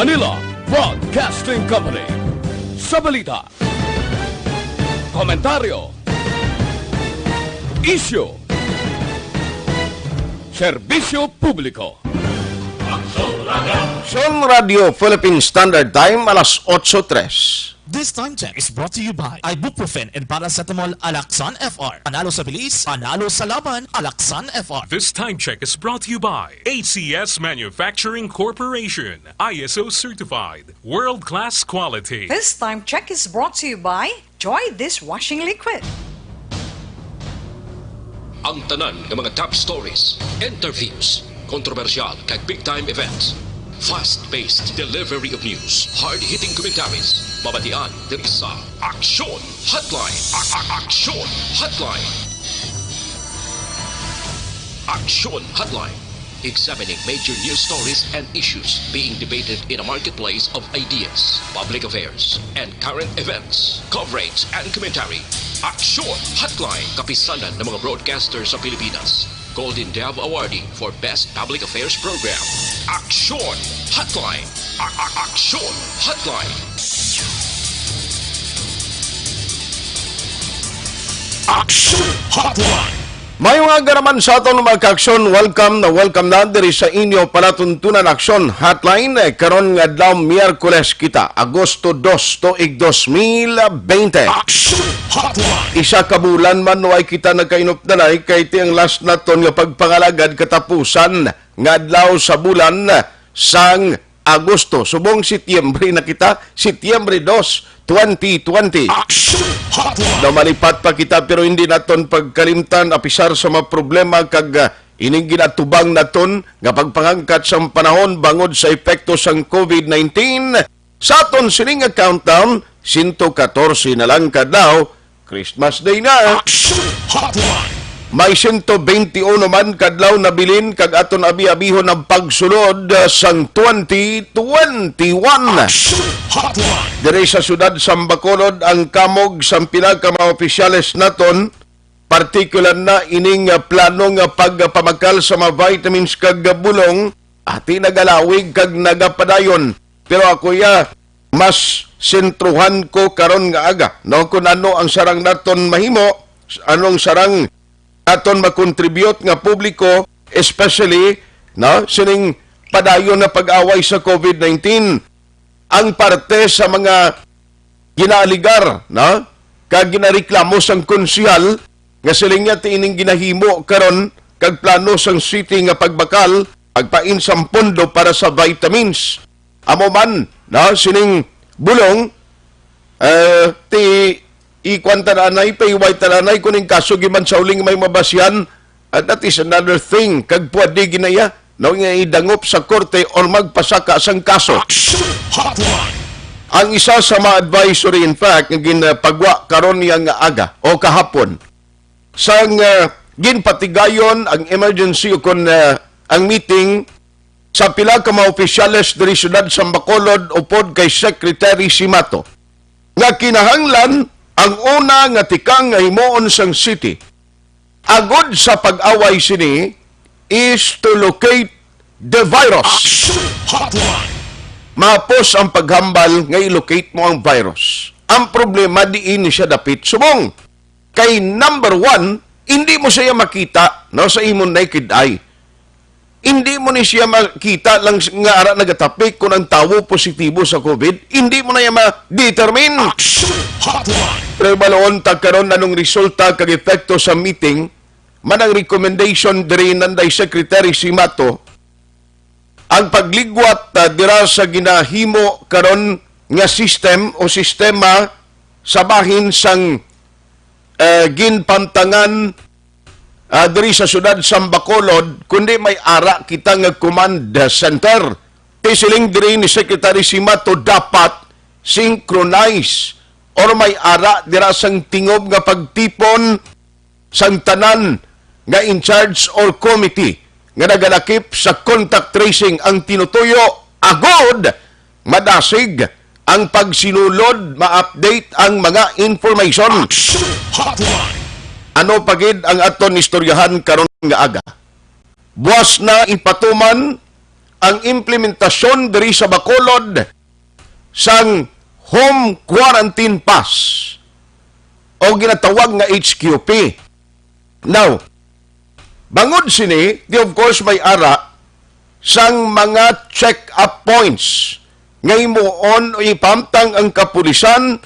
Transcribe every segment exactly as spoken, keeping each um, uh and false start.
Manila Broadcasting Company. Sa balita, komentaryo, isyu, serbisyo publiko. Aksyon Radio Philippine Standard Time, alas otso tres. This time check is brought to you by ibuprofen and paracetamol, Alaxan F R. Panalo sa bilis, panalo sa laban, Alaxan F R. This time check is brought to you by A C S Manufacturing Corporation, I S O certified, world-class quality. This time check is brought to you by Joy Dishwashing Liquid. Ang tanan nga mga top stories, interviews, kontrobersyal kag big time events. Fast-paced delivery of news, hard-hitting commentaries, mabatian diri sa Aksyon Hotline. A- a- Aksyon Hotline. Aksyon Hotline. Examining major news stories and issues being debated in a marketplace of ideas, public affairs, and current events. Coverage and commentary. Aksyon Hotline. Kapisanan ng mga broadcaster sa Pilipinas. Golden Dove Awardee for Best Public Affairs Program. Aksyon Hotline. A- a- Aksyon Hotline. Aksyon Hotline. Maayong aga naman sa aton mga ka-aksyon. Welcome na welcome na diri sa inyo palatuntunan Aksyon Hotline. Eh, karon nga adlaw, Miyerkules kita, Agosto dos, tuig dos mil bente. Aksyon Hotline. Isa ka bulan man way kita nagkainupdanay kay ti ang last naton nga pagpangalagad katapusan nga adlaw sa bulan sang Agosto. Subong Setyembre na kita, Setyembre dos, twenty twenty. Action Hotline. Daw malipat pa kita, pero hindi naton pagkalimtan, apisar sa mga problema kag, ah, ining ginatubang naton nga pagpangangkat sang panahon bangod sa epekto sang covid nineteen. Sa aton sining nga countdown, sento katorse na lang kadlaw, Christmas Day na. Action Hotline. May sento bente uno man kadlaw nabilin kag aton abi-abihon ang pagsulod, ah, sang twenty twenty-one. Action Hotline. Diri sa siyudad sang Bacolod, ang kamog sang pila ka mga opisyales naton, partikular na ining, ah, plano nga pagpamakal sa mga vitamins kag bulong, ati nagalawig kag nagapadayon. Pero ako ya, mas sentruhan ko karon nga aga, no? Kung ano ang sarang naton mahimo, anong sarang naton makontribute nga publiko, especially, no, sining padayon na pag-away sa covid nineteen. Ang parte sa mga ginaaligar, no, kag ginareklamo sang konsehal nga siling niya ti ining ginahimo karon kag plano sang city nga pagbakal, pagpain sang pondo para sa vitamins. Amo man, no, sining bulong, eh, ti ikuan ta na anay, paiway ta na anay, kung ning kaso giman sa uling may mabasihan, ah, that is another thing. Kag pwede ginaya, no, nga idangop sa korte or magpasaka sang kaso. Action Hotline. Ang isa sa mga advisory, in fact, nga ginpagwa karon niya nga aga o kahapon, sang, ah, ginpatigayon ang emergency o kon, ah, ang meeting sa pila ka mga opisyales diri siyudad sa Bacolod upod kay Secretary Simato nga kinahanglan ang una nga tikang nga himuon sang city agud sa pag-away sini is to locate the virus. Action Hotline. Mahapos ang paghambal nga i-locate mo ang virus. Ang problema, diin ni siya dapit subong. Kay number one, hindi mo siya makita, no, sa imong naked eye. Hindi mo ni siya makita lang s-, nga ara nagatapik kung ang tawo positibo sa covid. Hindi mo na iya ma-determine. Action Hotline. Pero baloon ta karon anong resulta kag epekto sa meeting, man ang recommendation diri nanday Secretary Simato, ang pagligwat, ah, dira sa ginahimo karon nga system o sistema sa bahin sang, eh, ginpantangan, ah, diri sa siyudad sang Bacolod, kundi may ara kita nga command center. Kay siling diri ni Secretary Simato, dapat synchronize or may ara dira sang tingob nga pagtipon sang tanan nga in charge or committee nga nagalakip sa contact tracing ang tinutuyo, agud madasig ang pagsinulod, ma-update ang mga information. Action Hotline. Ano pa gid ang aton istoryahan karon nga aga? Buwas na ipatuman ang implementasyon diri sa Bacolod sang home quarantine pass o ginatawag nga H Q P. Now, bangod sini, di of course may ara sang mga check-up points nga himuon o ipamtang ang kapulisan,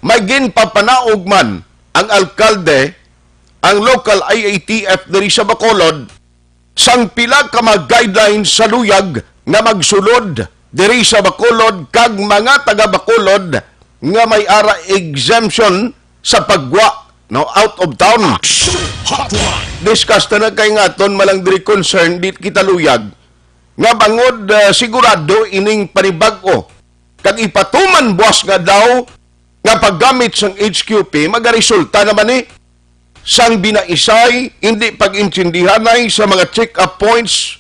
may ginpapanaog man ang alkalde, ang local I A T F diri sa Bacolod, sang pila ka mga guidelines sa luyag nga magsulod diri sa Bacolod kag mga taga Bacolod nga may ara exemption sa pagwa, no, out of town. Action Hotline. Discuss na na kay nga aton malang diri concern, di kita luyag nga bangod, ah, sigurado ining panibag-o kag ipatuman buwas nga daw nga paggamit sang H Q P magaresulta naman ni sang binaisay, hindi pag-intindihanay sa mga check-up points,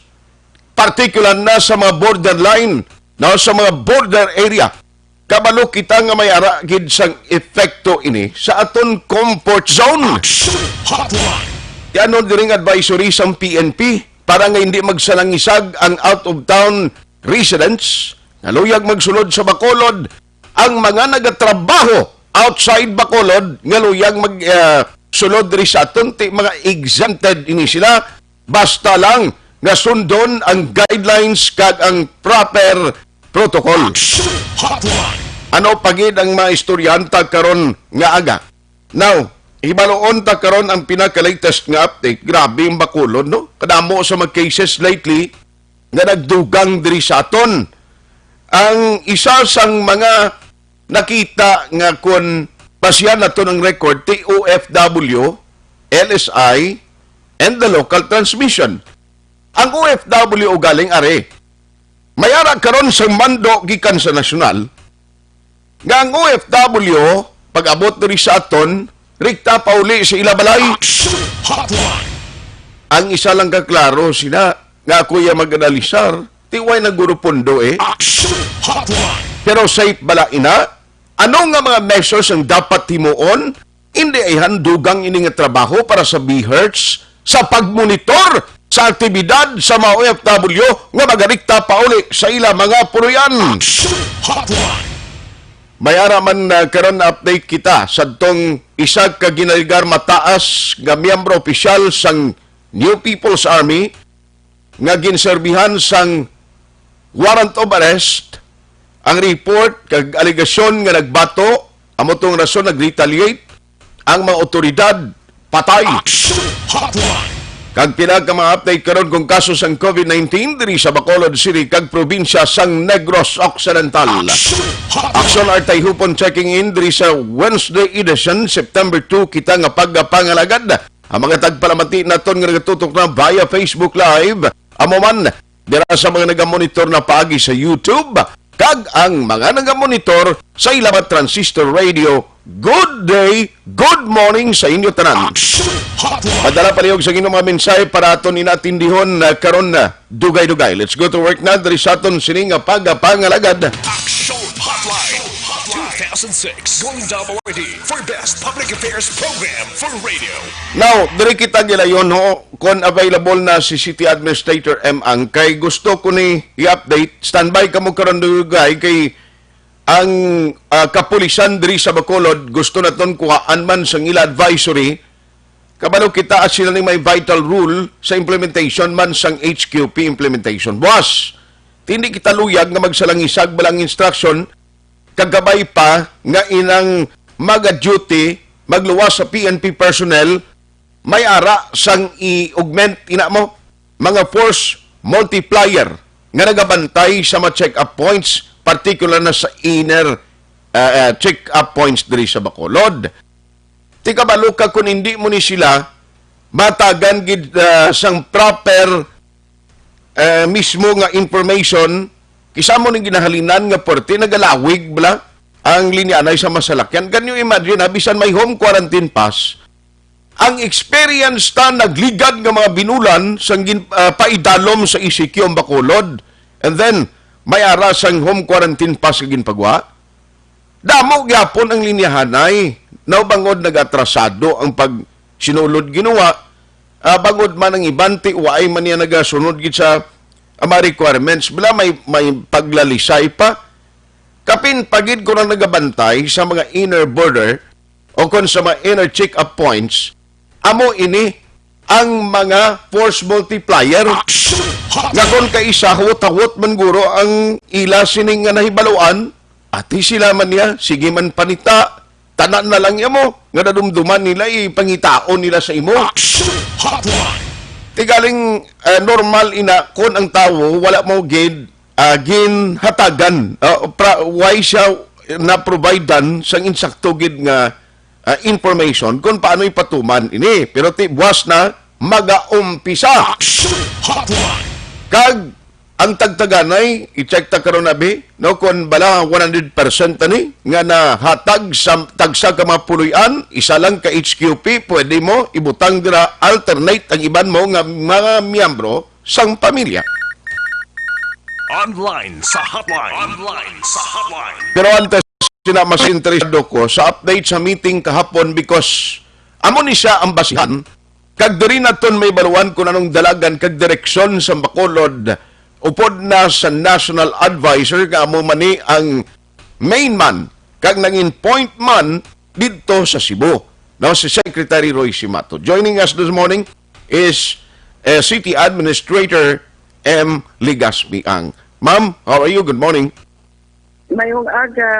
partikular na sa mga borderline, no, sa mga border area. Kabalo kita nga may ara gid sang epekto ini sa aton comfort zone. Action Hotline. Ti ano diring advisory sang P N P para nga hindi magsalangisag ang out-of-town residents nga luyag magsulod sa Bacolod, ang mga nagatrabaho outside Bacolod nga luyag mag, ah, sulod diri sa aton, ti mga exempted ini sila, basta lang nga sundon ang guidelines kag ang proper protocol. Action Hotline. Ano pa gid ang mga istorya ta karon nga aga? Now, hibaluon ta karon ang pinaka-latest nga update. Grabe ang Bacolod, no? Kadamo sa mga cases lately nga nagdugang diri sa aton. Ang isa sang mga nakita nga, kun basihan naton ang record, ti O F W, L S I, and the local transmission. Ang O F W galing ari, may ara karon sa mando gikan sa nasyonal nga ang O F W, pag-abot diri sa aton, rikta pauli sa ila balay. Action Hotline. Ang isa lang ka klaro sina nga ako iya mag-analisar, ti way naggurupondo eh. Action Hotline. Pero safe bala ina? Ano nga mga measures ang dapat himuon? Hindi ay handugang ini nga trabaho para sa B H E R T S sa pagmonitor sa aktibidad sa mga O F W nga magarikta pauli sa ila mga puloy-an. Action Hotline. May ara man, ah, karon update kita sa tong isa ka ginalugar mataas nga miyembro opisyal sang New People's Army nga ginserbihan sang warrant of arrest ang report kag alegasyon nga nagbato, amo tong rason nag-retaliate ang mga otoridad, patay. Action Hotline. Kag pila ka mga update karon kung kaso sang COVID nineteen diri sa Bacolod City kag probinsya sang Negros Occidental. Action Hotline. Action Artay Hupon checking in diri sa Wednesday edition, September two, kita nga pagpangalagad. Ang mga tagpalamati naton nga nagatutok na via Facebook Live, amo man dira sa mga nagamonitor na paagi sa YouTube, kag ang mga nagamonitor sa ila mga transistor radio. Good day, good morning sa inyo tanan. Action Hotline. Padala palihog sa inyong mga mensahe para aton inatindihon, ah, karon na dugay-dugay. Let's go to work na diri sa aton sining nga pagpangalagad. Action Hotline two thousand six Golden Double Awardee for Best Public Affairs Program for Radio. Now, diri kita gilayon, ho, kon available na si City Administrator M. Ang, kay gusto ko ni i-update. Standby kamo karon, dugay, kay ang, ah, kapulisan diri sa Bacolod gusto naton kuhaan man sang ila advisory. Kabalo kita, at sila ni may vital role sa implementation man sang H Q P implementation. Buwas, hindi kita luyag nga magsalangisag bala ang instruction, kagabay pa nga inang mag-duty, magluwas sa P N P personnel, may ara sang i-augment ina mo mga force multiplier nga nagabantay sa mga check-up points, particular na sa inner, ah, ah, check-up points diri sa Bacolod. Ti kabalo ka, kung hindi mo ni sila matagan gid, ah, sang proper, eh, mismo nga information, kisa mo ning ginahalinan nga puwerte, nagalawig bala ang linya anay sa masalakyan. Can you imagine, ha, bisan may home quarantine pass, ang experience ta nagligad nga mga binulan sang gin-, ah, paidalom sa E C Q ang Bacolod, and then may ara sang home quarantine pass nga ginpagwa. Damo gyapon ang linyahanay. Now, bangod nagatrasado ang pagsinulod ginuwa, ah, bangod man ang iban ti waay man niya nagasunod gid sa ang mga requirements, bala may, may paglalisay pa. Kapin pagid ko na nagabantay sa mga inner border o kon sa mga inner check-up points, amo ini ang mga force multiplier. Nga kon kaisa, hawot-hawot man guro ang ila sining nga nahibaluan, ati sila man niya, sige man panita, tanan na lang imo, nga nadumduman nila, ipangitaon nila sa imo. Action Hotline! Tigaling, eh, normal ina kon ang tawo wala mo gid, ah, ginhatagan, ah, pra-, why siya na-providean sang insakto gid nga, ah, information kung paano ipatuman ini. Pero ti buwas na magaumpisa. Action Hotline! Kag ang tagtaganay, i-check ta karon, abi, no, kung bala one hundred percent ani nga nahatag sa tagsa ka mga puloy-an, isa lang ka H Q P, pwede mo ibutang dira, alternate ang iban mo nga mga miyembro sang pamilya. Online sa hotline. Online sa hotline. Pero antes, sina mas interesado ko sa update sa meeting kahapon because amo ni siya ang basihan. Kag diri naton may baluan kung anong dalagan kag direksyon sa Bacolod upod na sa National Advisor nga amo man ni ang main man kag nangin point man didto sa Cebu, no, si Secretary Roy Simato. Joining us this morning is, eh, City Administrator M Legaspi Ang. Ma'am, how are you? Good morning. Mayong aga,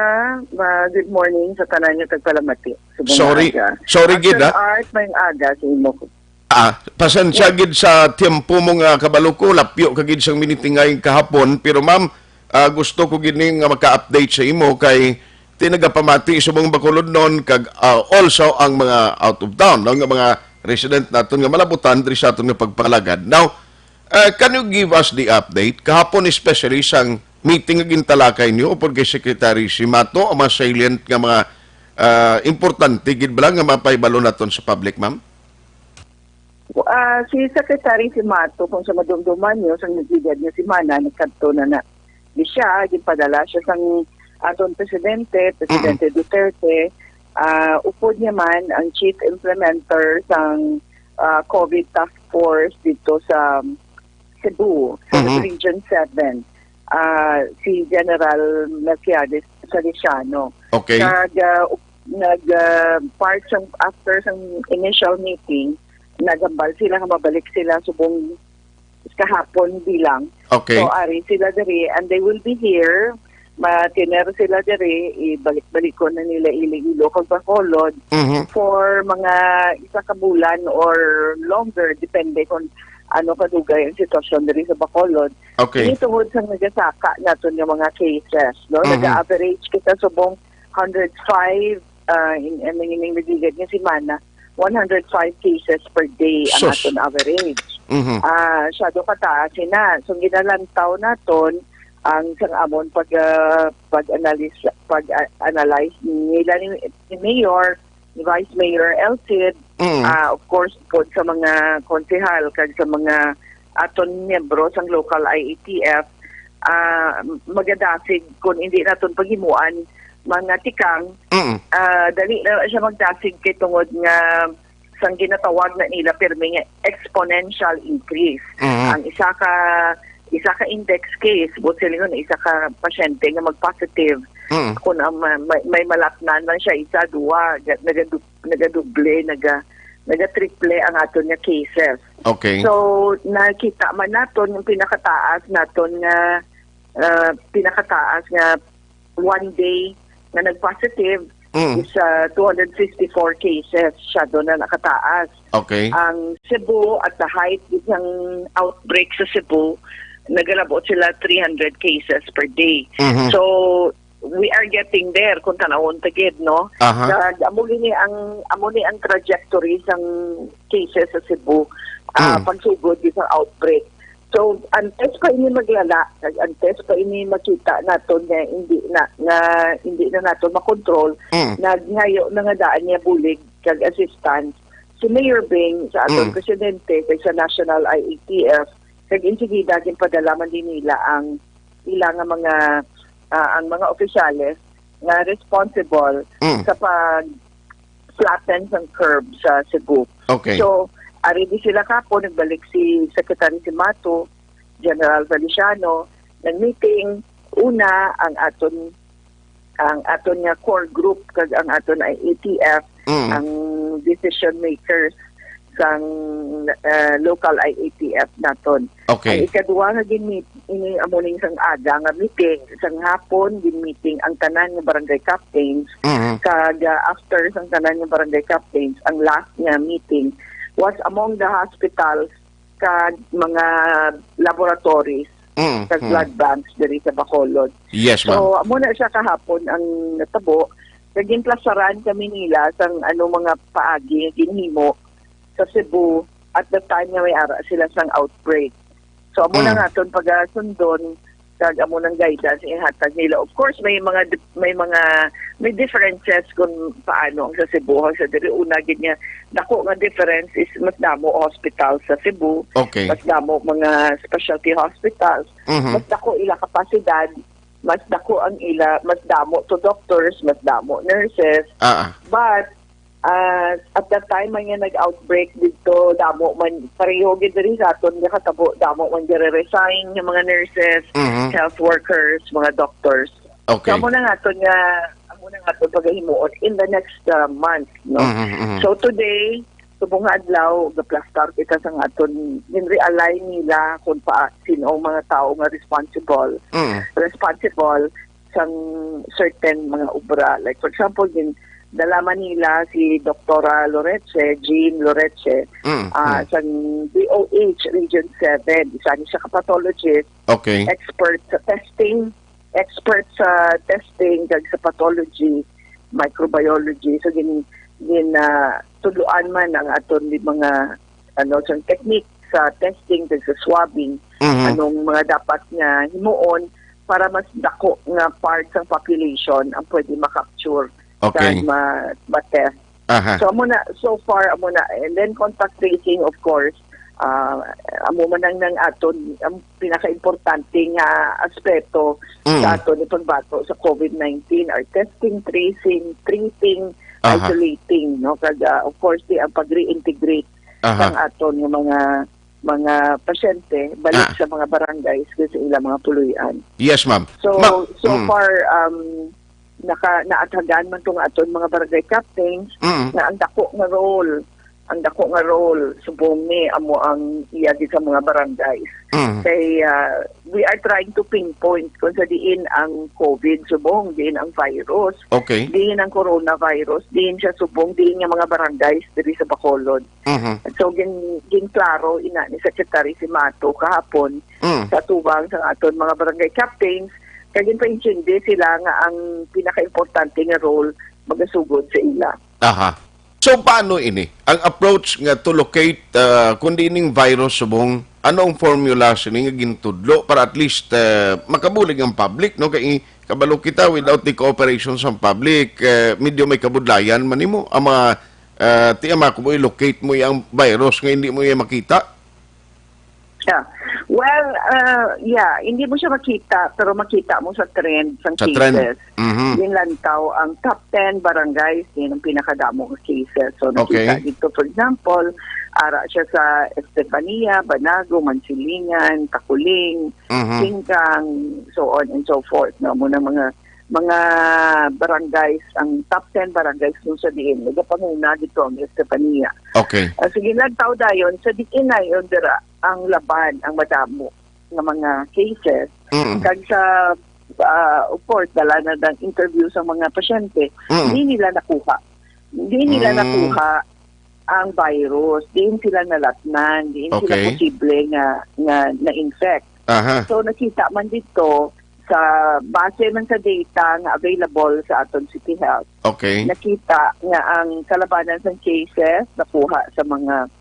ma-, good morning sa tanan nga tagpalamati. Subong nga Sorry. aga. Sorry gid, After ha? Art, mayong aga sa imo. Ah, pasensya Yeah. gid sa tiyempo mo nga kabalo ko, lapyo ka gid sang minitingay kahapon, pero ma'am, ah, gusto ko gid ni nga maka-update sa imo kay tinagapamati sa mga Bacolodnon kag, ah, also ang mga out of town, no, nga mga resident naton nga malabutan diri sa aton nga pagpangalagad. Now, ah, can you give us the update kahapon, especially sang meeting nga gintalakay niyo upod kay Secretary Simato, ang mga salient nga mga, ah, importante gid bala nga mapahibalo naton sa public, ma'am? Ah, si Secretary Simato, kung sa madumduman niyo, sa nagligad nga semana, nagkadto na na di siya, ginpadala siya sang aton presidente, Presidente Duterte, ah, upod niya man ang chief implementer sang, ah, COVID task force dito sa Cebu, sa Mhm. Region seven, ah, si General Melquiades Feliciano. Okay. Kag, ah, up-, nag, ah, part sang, after sang initial meeting, naghambal sila nga mabalik sila subong kahapon bilang. Okay. So, ari sila diri, and they will be here. Matiner sila diri, ibalik-balikon na nila Iloilo kag Bacolod Mhm. for mga isa ka bulan or longer, depende kung ano kadugay ang sitwasyon diri sa Bacolod. Okay. Ini tungod sa nagasaka naton nga mga cases, no? Mhm. Nag-average kita subong hundred five, ah, in, in, in, in nagligad nga semana, one hundred five cases per day ang Sus. aton average. Mhm. Ah, syado ka taas na. So, ginalantaw naton ang sang amon pag, ah, pag-analis-, pag, ah, analyze nila ni, ni Mayor, ni Vice Mayor Elcid, Mm. ah, of course, pod sa mga konsehal kag sa mga aton miyembro sang local I A T F, ah, magadasig kung hindi naton paghimuan mga tikang, Mm. ah, dali na siya magdasig kay tungod nga sang ginatawag na nila pirmi nga exponential increase. Mhm. Ang isa ka, isa ka index case, buot silingon, isa ka pasyente nga mag-positive, Mm. kung ang ma-, may, may malatnan lang siya, isa, duwa, ga-, nagadu-, nagadoble, naga-, nagatriple ang aton nga cases. Okay. So, nakita man naton yung pinakataas naton nga, ah, pinakataas nga one day nga nag-positive Mm. is, ah, two hundred fifty-four cases. Siya doon na nakataas. Okay. Ang Cebu, at the height ng outbreak sa Cebu, nagalabot sila three hundred cases per day. Mhm. So, we are getting there kung tanawon ta gid, no? Aha. Kag amo gini ang, amo ni ang trajectory sang cases sa Cebu, ah, Mm. pagsugod di sa outbreak. So, antes pa ini maglala, kag antes pa ini makita naton nga hindi na, nga hindi na naton makontrol, Mm. nagngayo na nga daan niya bulig kag assistance si Mayor Bing sa aton Mm. presidente kag sa National I A T F, kag insigida ginpadala man din nila ang ila nga mga, ah, ang mga opisyales nga responsible Mm. sa pag-flatten sang curve sa Cebu. Okay. So, ari di sila kapo, nagbalik si Secretary Simato, General Feliciano, nag-meeting. Una, ang aton, ang aton nga core group kag ang aton I A T F, Mm. ang decision makers sang, ah, local I A T F naton. Okay. Ang ikaduha nga gin-meet, ini amo ning sang aga nga meeting, sang hapon gin-meeting ang tanan nga barangay captains, Mhm. kag, ah, after sang tanan nga barangay captains, ang last nga meeting was among the hospitals kag mga laboratories Mm, kag mm. blood banks diri sa Bacolod. Yes, ma'am. So, amo na siya kahapon ang natabo. Naging plasaran kami nila sang ano mga paagi nga ginhimo sa Cebu at the time nga may ara sila sang outbreak. So, amo na Mm. nga aton pagasundon kag amo nang guidance ihatag nila. Of course, may mga di-, may mga, may differences kung paano ang sa Cebu, ang sa diri. Una gid nga, dako nga difference is mas damo hospital sa Cebu, Okay. mas damo mga specialty hospitals, Mhm. mas dako ila kapasidad, mas dako ang ila, mas damo to doctors, mas damo nurses. Ah, ah. But, ah, at that time man nga nag-outbreak dito, damo man, pareho gid diri sa aton nga katabo, damo man gire-resign nga mga nurses, Mhm. health workers, mga doctors. Okay. So, amo na nga aton nga, amo na nga aton pagahimuon in the next, ah, month, no? Mhm, mhm. So, today, subong nga adlaw, gaplastar kita sa nga aton, gin-realign nila kung pa, sino ang mga tao nga responsible. Mm. Responsible sang certain mga obra. Like, for example, gin-, dala man nila si Doktora Loreche, Jean Loreche, Mm, ah, mm. sang D O H Region seven. Isa ni siya ka pathologist, Okay. expert sa testing, expert sa testing kag sa pathology, microbiology. So, gin-, gin-, ah, tudloan man ang aton di mga, ano, sa technique sa testing kag sa swabbing, Mhm. anong mga dapat nga himuon para mas dako nga part sang population ang pwede ma-capture Okay. kag ma-, ma-test. Aha. So, amo na, so far, amo na. And then, contact tracing, of course, ah, amo man ang, ang aton, ang pinaka-importante nga aspeto Mm. sa aton ni pagbato sa COVID nineteen, are testing, tracing, treating, Aha. isolating, no? Kag, ah, of course, di ang pag-reintegrate Aha. sang aton nga mga, mga pasyente balik Ah. sa mga barangays kag sa ilang mga puloy-an. Yes, ma'am. So, Ma'am, so mm. far, um, naka-, naathagan man tong aton mga barangay captains Mm. nga ang dako nga role, ang dako nga role, subong ni, amo ang iya gid sa mga barangays. Mm. Kay, ah, we are trying to pinpoint kung sa diin ang COVID, subong, diin ang virus, Okay. diin ang coronavirus, diin siya subong, diin nga mga barangays diri sa Bacolod. Mhm. So, gin-, ginklaro ina ni Secretary Cimatu kahapon Mm. sa atubang sa aton mga barangay captains, kag ginpaintindi sila nga ang pinakaimportante nga role magasugod sa ila. Aha. So, paano ini? Ang approach nga to locate, ah, kung diin ning virus subong, ano ang formula sini nga gintudlo para at least, ah, makabulig ang public, no? Kay kabalo kita, without the cooperation sa public, eh, medyo may kabudlayan man nimo ang mga, ah, ti-, ama ko mo i-locate mo ang virus nga hindi mo iya makita? Yeah. Well, uh, yeah, hindi mo siya makita, pero makita mo sa trend, sa Sa trend. cases. Mhm. Ginlantaw ang top ten barangays, yun ang pinakadamo nga cases. So, nakita Okay. dito, for example, ara siya sa Estefania, Banago, Mansilingan, Taculing, Mhm. Singkang, so on and so forth. No? Muna mga, mga barangays, ang top ten barangays kung sa diin, nagapanguna dito ang Estefania. Okay. Ah, sige, nagtao dayon, sa diin na yun, dira, ang Laban, ang madamo nga mga cases. Mm. Kag sa, ah, of course, dala na ng interview sa mga pasyente, Mm. di nila nakuha. Di nila Mm. nakuha ang virus. Diin sila nalatnan. Diin sila Okay. posible nga, nga na-infect. Aha. So, nakita man dito, sa base man sa data nga available sa aton City Health, Okay. nakita nga ang kalabanan sang cases nakuha sa mga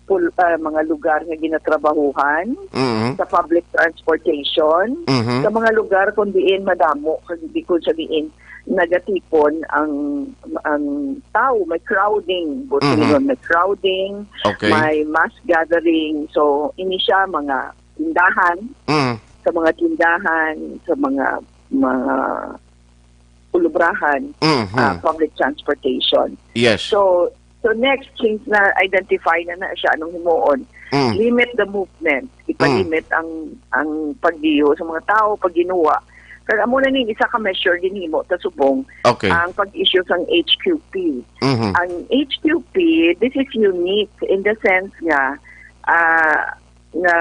pul-, ah, mga lugar nga ginatrabahuhan, Mhm. sa public transportation, Mhm. sa mga lugar kung diin madamo, kung di, kung sa diin nagatipon ang, ang tao, may crowding, Mhm. Butlingon, may crowding, Okay. may mass gathering. So, ini siya mga tindahan, Mhm. sa mga tindahan, sa mga, mga ulubrahan, Mhm. ah, public transportation. Yes. So, So next, since na-identify na na siya, anong himuon? Mm. Limit the movement. Ipalimit ang ang pagdiyo sa mga tao, pagginuwa. Kaya amo na ning isa ka measure ginhimo ta subong Okay. ang pag-issue sang H Q P. Mhm. Ang H Q P, this is unique in the sense nga ah, nga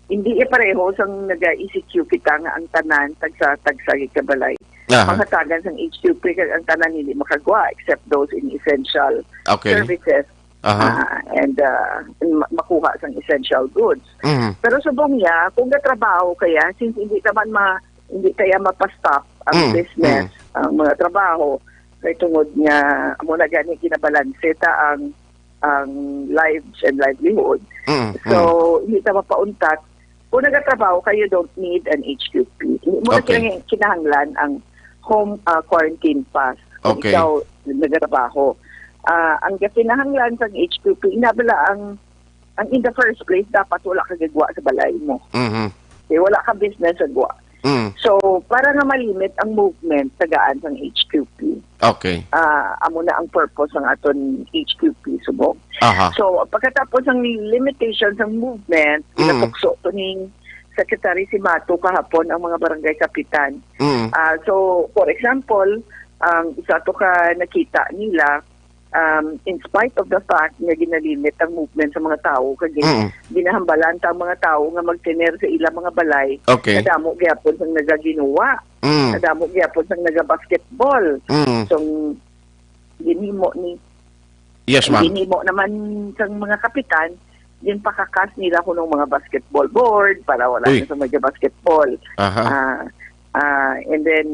hindi iya pareho sang naga-E C Q kita nga ang tanan tagsa-tagsa gid ka balay. Aha. Panghatagan sang H Q P kag ang tanan hindi makagwa except those in essential Okay. services Aha. ah, and ah, ma- makuha sang essential goods. Mhm. Pero subong niya, kung gatrabaho kaya, since hindi naman ma hindi kaya mapastop ang Mm, business, mm. ang mga trabaho, kay tungod nga amo na gani ginabalanse ta ang ang lives and livelihood. Mm, So, hindi ta mapauntat. Kung nagatrabaho ka, you don't need an H Q P. Hindi mo na Okay. kinang- kinahanglan ang home ah, quarantine pass kung Okay. ikaw nagatrabaho. Ah, ang kinahanglan sa H Q P, ina bala ang, ang in the first place, dapat wala ka gagwa sa balay mo. Mhm. Okay, wala ka business sa gwa. Mm. So, para nga malimit ang movement tagaan sang H Q P, Okay. ah, amo na ang purpose sang aton H Q P subong. Aha. So, pagkatapos ang limitation sang movement, Mm. ginatukso to ning Secretary Simato kahapon ang mga barangay kapitan. Mm. Ah, so, for example, ang isa to ka nakita nila, um, in spite of the fact nga ginalimit ang movement sa mga tawo, kag gin- Mm. ginahambalan ta ang mga tawo nga magtener sa ilang mga balay, Okay. kadamo gyapon sang nagaginuwa, Mm. kadamo gyapon sang nagabasketball. Mm. So, ginhimo ni Yes, ma'am. ginhimo naman sang mga kapitan, ginpakakas nila kuno mga basketball board para wala Uy. na sa mga basketball. Aha. Ah, ah, and then,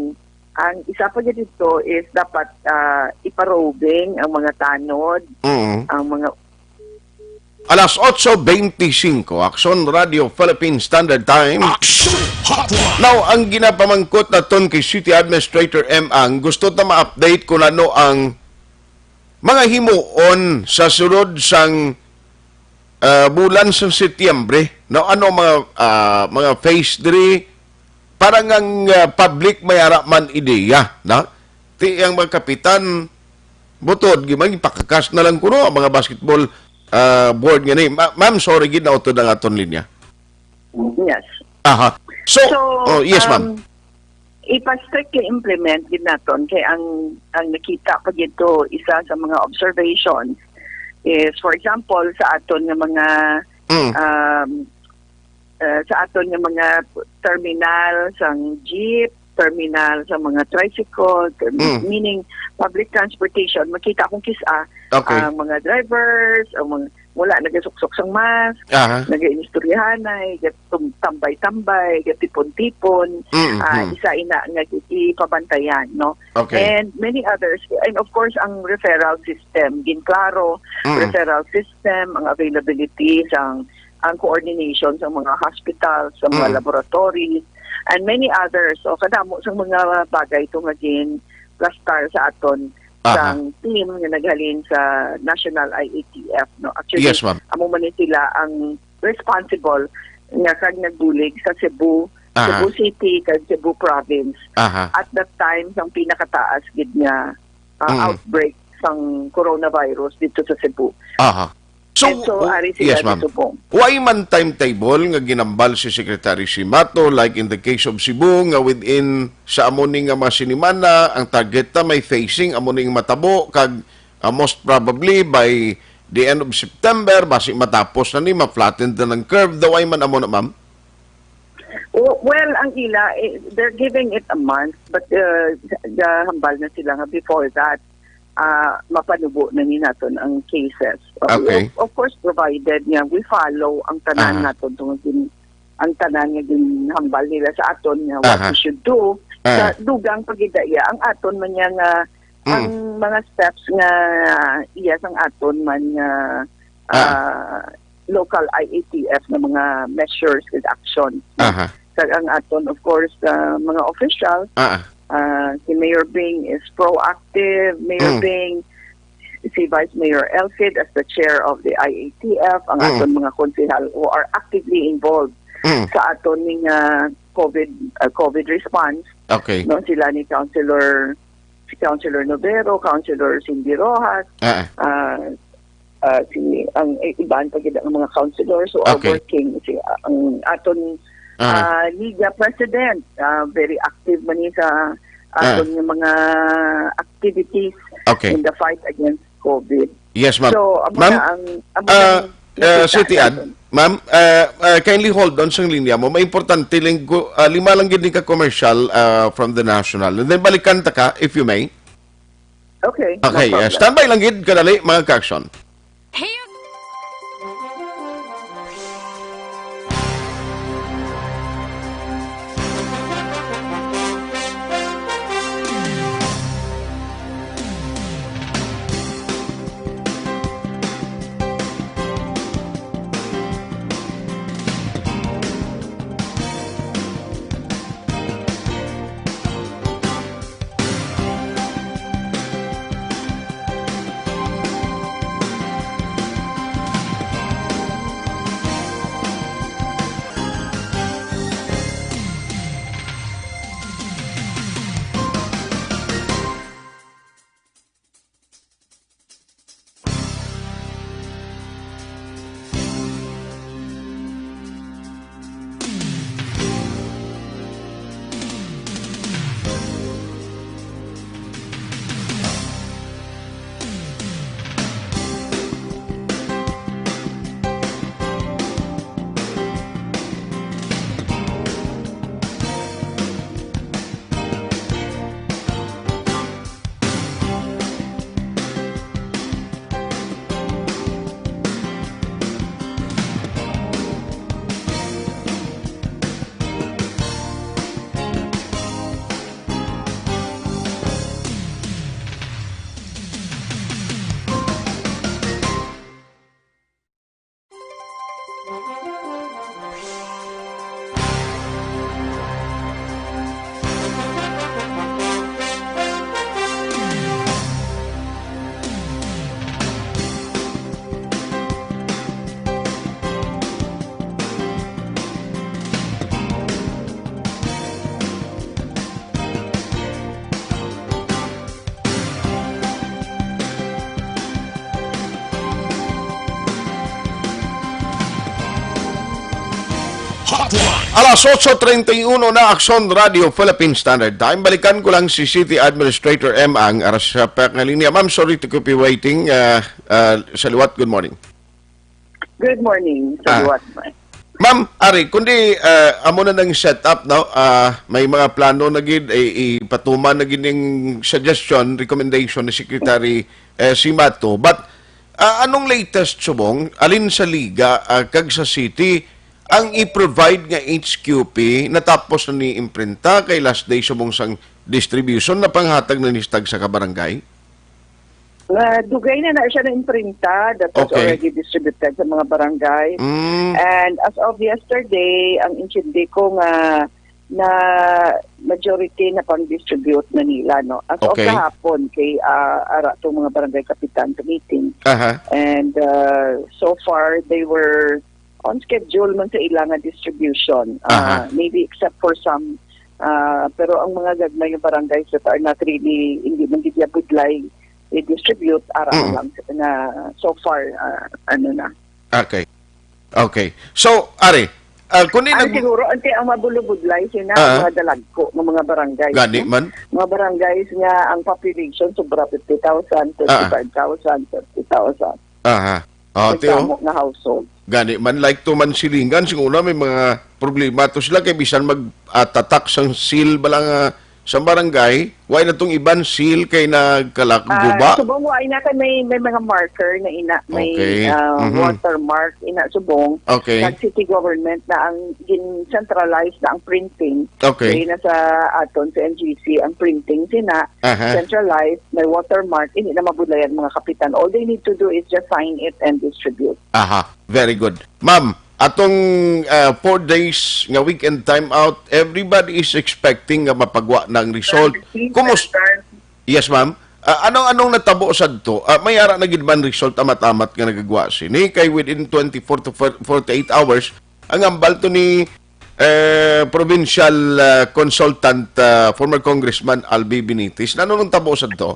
ang isa pa gid dito is dapat ah, iparoving ang mga tanod, Mm. ang mga Alas otso beintisinko, Aksyon Radio Philippine Standard Time. Action Hotline. Now, ang ginapamangkot naton kay City Administrator M. Ang gusto ta ma-update kung ano ang mga himuon sa sulod sang ah, bulan sa Setyembre, no? Ano mga ah, mga phase diri para nga ang ah, public may ara man ideya, na? Ti ang mga kapitan butod gyud man ipakakas na lang kuno ang mga basketball ah, board nga ni. Ma- ma'am, sorry gid, nautod ang aton linya. Yes. Aha. So, So, oh, yes, ma'am. um, ipa-strictly implement gid naton kay ang ang nakita pa gid to isa sa mga observations is, for example, sa aton nga mga Mm. um, uh, sa aton nga mga terminal sang jeep, terminal sa mga tricycle, term- Mm. meaning public transportation, makita kung kis-a Okay. ang mga drivers, ang mga wala nagasuksok sang mask, Aha. nagainistoryahanay, gatum- tambay-tambay, gatipon-tipon, Mm, ah, mm. isa ina nga ipabantayan, no? Okay. And many others. And of course, ang referral system, ginklaro, Mm. referral system, ang availability sang ang coordination sa mga hospitals, sa mga Mm. laboratories, and many others. So, kadamo sa mga bagay to nga gin plastar sa aton Aha. sang team nga naghalin sa National I A T F, no? Actually, Yes, ma'am. amo man ni sila ang responsible nga kag nagbulig sa Cebu, Aha. Cebu City, kag Cebu Province Aha. at that time sang pinakataas gid nga ah, Mm. outbreak sang coronavirus dito sa Cebu. Aha. So, And so, w- ari sila yes, ma'am. Subong. Way man timetable nga ginambal si Secretary Simato, like in the case of Cebu, nga within sa amo ni nga mga sinimana, ang target ta may phasing, amo ning matabo, kag ah, most probably by the end of September, basi matapos na ni, ma-flatten na ang curve. Daw ay man amo na, ma'am? Oh, well, ang ila, eh, they're giving it a month, but uh, gahambal na sila nga before that, ah, mapanubo na ni naton ang cases. Uh, Okay. of, of course, provided nga we follow ang tanan Aha. naton tungod din ang tanan nga ginhambal nila sa aton nga what Aha. we should do. Ah. Sa dugang pagidaya, ang aton man niya nga Mm. ang mga steps nga iya sang aton man nga Ah. ah, local I A T F nga mga measures and actions. Aha. Kag ang aton, of course, ah, mga official, Ah. ah, si Mayor Bing is proactive. Mayor Mm. Bing, si Vice Mayor Elcid as the chair of the I A T F, ang Mm. aton mga konsehal who are actively involved Mm. sa aton ning ah, COVID ah, COVID response. Okay. No, sila ni Councilor si Councilor Novero, Councilor Cindy Rojas, Ah, ah. ah, ah, si, ang i- iban pa gid ang mga councilors who are Okay. working. Si, ah, ang aton, Ah. ah, Liga President, ah, very active man ni sa Ah. aton nga mga activities Okay. in the fight against COVID. Yes, ma'am. So, amo Ma'am, na ang, amo na ah, ang uh, nakita City Ad, natin. Ma'am, uh, uh, kindly hold on sa linya mo. May importante lang, gu- uh, lima lang gid ni ka commercial uh, from the national. And then balikan ta ka, if you may. Okay, no Okay, uh, problem. Standby lang gid, kadali, mga ka-action. Hey, Alas otso treinta y uno na, Aksyon Radio Philippine Standard Time. Balikan ko lang si City Administrator M Ang aras sa pek nga linya. Ma'am, sorry to keep you waiting. Ah, ah, sa liwat, good morning. Good morning, sa Ah. liwat, ma'am. Ma'am, ari, kundi, ah, amo na nang setup, no? Ah, may mga plano na gid, eh, ipatuman na gid ning suggestion, recommendation ni Secretary, eh, Simato. But, ah, anong latest, subong? Alin sa Liga, ah, kag sa City, ang i-provide nga H Q P, natapos na ni imprinta, kay last day subong sang distribution, na panghatag na ni sa tagsa ka barangay? Nga dugay na na siya na-imprinta, that was Okay. already distributed sa mga barangay. Mm. And as of yesterday, ang intindi ko nga na majority na pang-distribute na nila, no? As of Okay. kahapon, kay, ah, ara tong mga barangay kapitan sa meeting. Aha. And, ah, so far, they were on schedule man sa ila nga distribution. Ah, Aha. Maybe except for some, ah, pero ang mga gagmay nga barangays that are not really, hindi man gid budlay i-distribute, ara Mm. lang na so far, ah, ano na. Okay. Okay. So, ari, ah, kung di Ari nag- siguro, ante ang mabulubudlay sina Ah. mga dalagko nga mga barangay, Gani no? man. Mga barangays nga ang population sobra fifty thousand, Ah. twenty-five thousand, thirty thousand. Aha. Ah, May tiyo. Damo nga household. Gani man, like to man silingan, siguro may mga problema to sila kay bisan mag, ah, tatak sang seal bala nga sa barangay, wa na tong iban seal kay nagkalak Ah, guba. Subong wa na kay may, may mga marker na ina, may, Okay. ah, Mhm. watermark ina subong. Okay. Kag city government na ang gin-centralize na ang printing. Okay. Kay na sa aton sa N G C ang printing sina Aha. centralized, may watermark, hindi na mabudlayan mga kapitan. All they need to do is just sign it and distribute. Aha, very good. Ma'am, atong, ah, four days nga weekend timeout, everybody is expecting nga mapagwa na ang result. Kumus-, yes, ma'am. Ah, anong, anong natabo sadto? Ah, may ara na gid man result amat-amat nga nagagwa sini? Kay within twenty-four to forty-eight hours, ang ambal to ni eh, provincial, ah, consultant, ah, former Congressman Albi Benitez. Ano nang tabo sa to?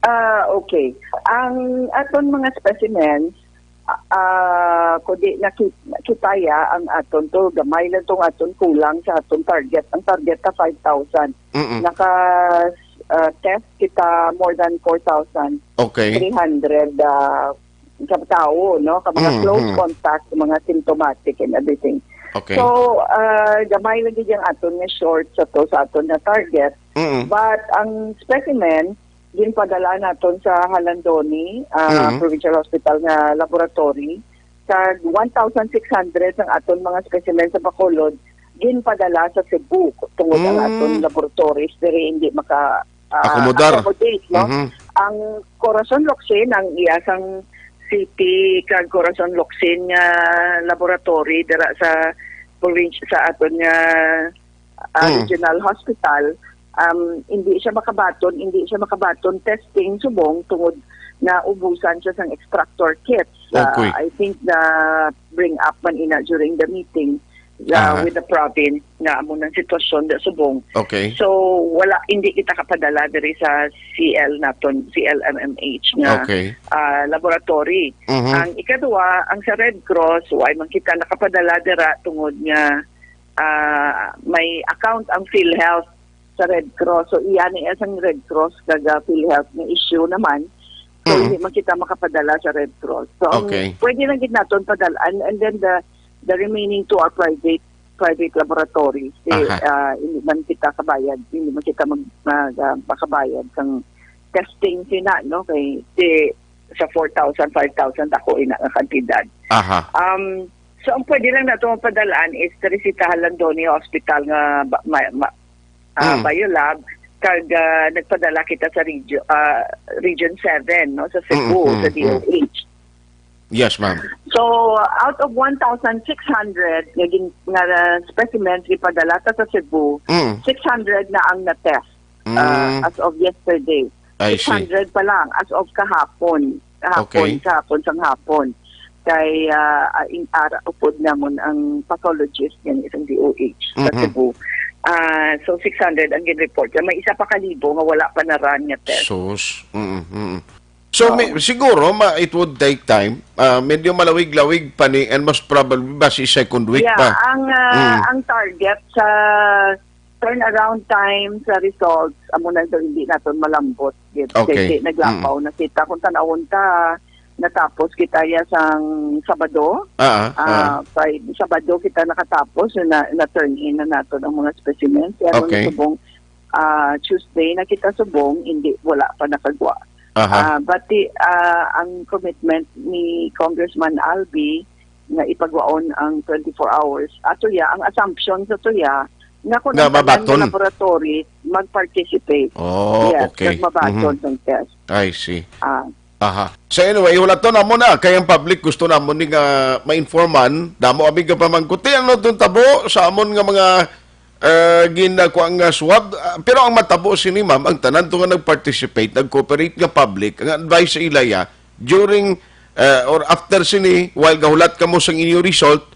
Ah, okay. Ang aton mga specimens, ah, kundi nakit-, nakitaya ang aton to, gamay lang tong aton kulang sa aton target. Ang target ta five thousand. Mm-mm. Naka ah, test kita more than four thousand three hundred Okay. ah, ka tawo, no? Ka mga Mm, close mm. contact, mga symptomatic and everything. Okay. So, ah, gamay lagi ang aton nga short sa to, sa aton na target. Mm. But ang specimen, ginpadala naton sa Jalandoni ah, Mm. Provincial Hospital nga laboratory. Sa one thousand six hundred ang aton mga specimen sa Bacolod, ginpadala sa Cebu tungod ang Mm. aton laboratories diri hindi maka ah, Akomodar. accommodate, no? Mhm. Ang Corazon Locsin, ang iya sang city kag Corazon Locsin nga laboratory dira sa province, sa aton nga ah, Mm. regional hospital, um, hindi siya makabaton, hindi siya makabaton testing subong tungod na ubusan siya sang extractor kits. Ah, Okay. I think na bring up man ina during the meeting uh, Aha. with the province nga amo nang sitwasyon da subong. Okay. So wala, hindi kita kapadala diri sa C L naton, C L M M H nga Okay. ah, laboratory. Mhm. Ang ikaduha, ang sa Red Cross, why man kita nakapadala dira tungod nga ah, may account ang PhilHealth sa Red Cross. So iya ni sang Red Cross kag PhilHealth nga issue naman. So Mhm. hindi man kita makapadala sa Red Cross. So ang Okay. pwede lang gid naton padal-an, and then the the remaining two are private private laboratories. Eh, Aha. ah, hindi man kita kabayad, hindi man kita mag, mag ah, makabayad sang testing sina, no? Kay di, sa four thousand, five thousand ako ina nga kantidad. Aha. Um, so ang pwede lang nato mapadalaan is diri sa Jalandoni Hospital nga ba, ma, ma, ah, Mm. biolab, kag ah, nagpadala kita sa regio, ah, Region seven, no, sa Cebu, Mm, mm, sa D O H. Yes, ma'am. So out of one thousand six hundred nga, gin, nga specimens gipadala ta sa Cebu, Mm. six hundred na ang na-test Mm. ah, as of yesterday. I see. Six hundred pa lang as of kahapon. Kahapon, Okay. kahapon sang hapon. Kay ah, ah, in ara upod namon ang pathologist nga isang D O H sa Mhm. Cebu. Ah, so six hundred ang gin-report. May isa pa ka libo nga wala pa na-run nga test. Sus. Mm, mm. So, Oo. may, siguro, ma, it would take time. Ah, medyo malawig-lawig pa ni, and most probably, basi second week Yeah, pa. ang ah, Mm. ang target sa turnaround time sa results, amo na, so hindi naton malambot. Gid. Okay. Kasi naglapaw na kita. Kung tanawon ta, natapos kita ya sang Sabado. Ah, ah, ah. Ah, kay Sabado kita nakatapos, na, na-turn in na naton ang mga specimens. Kaya kung Okay. subong, ah, Tuesday na kita subong, hindi, wala pa nakagwa. Aha. Ah, but the, ah, ang commitment ni Congressman Albi nga ipagwaon ang twenty-four hours, ato ya, ang assumption sa to ya, nga kung Nga ang tanan mabaton. nga laboratory mag-participate. Oh, Yes, okay. kag mabaton Mhm. sang test. I see. Ah, Aha. So anyway, wala to namo na. Kay ang public gusto namo ni nga ma-informan. Damo kami nga pamangkot. Ano itong tabo sa amon nga mga, eh, ginakuha nga swab? Ah, pero ang matabo sini, ma'am, ang tanan to nga nag-participate, nag-cooperate nga public, ang advice sa ila ya, during, eh, or after sini, while gahulat kamo sang inyo result,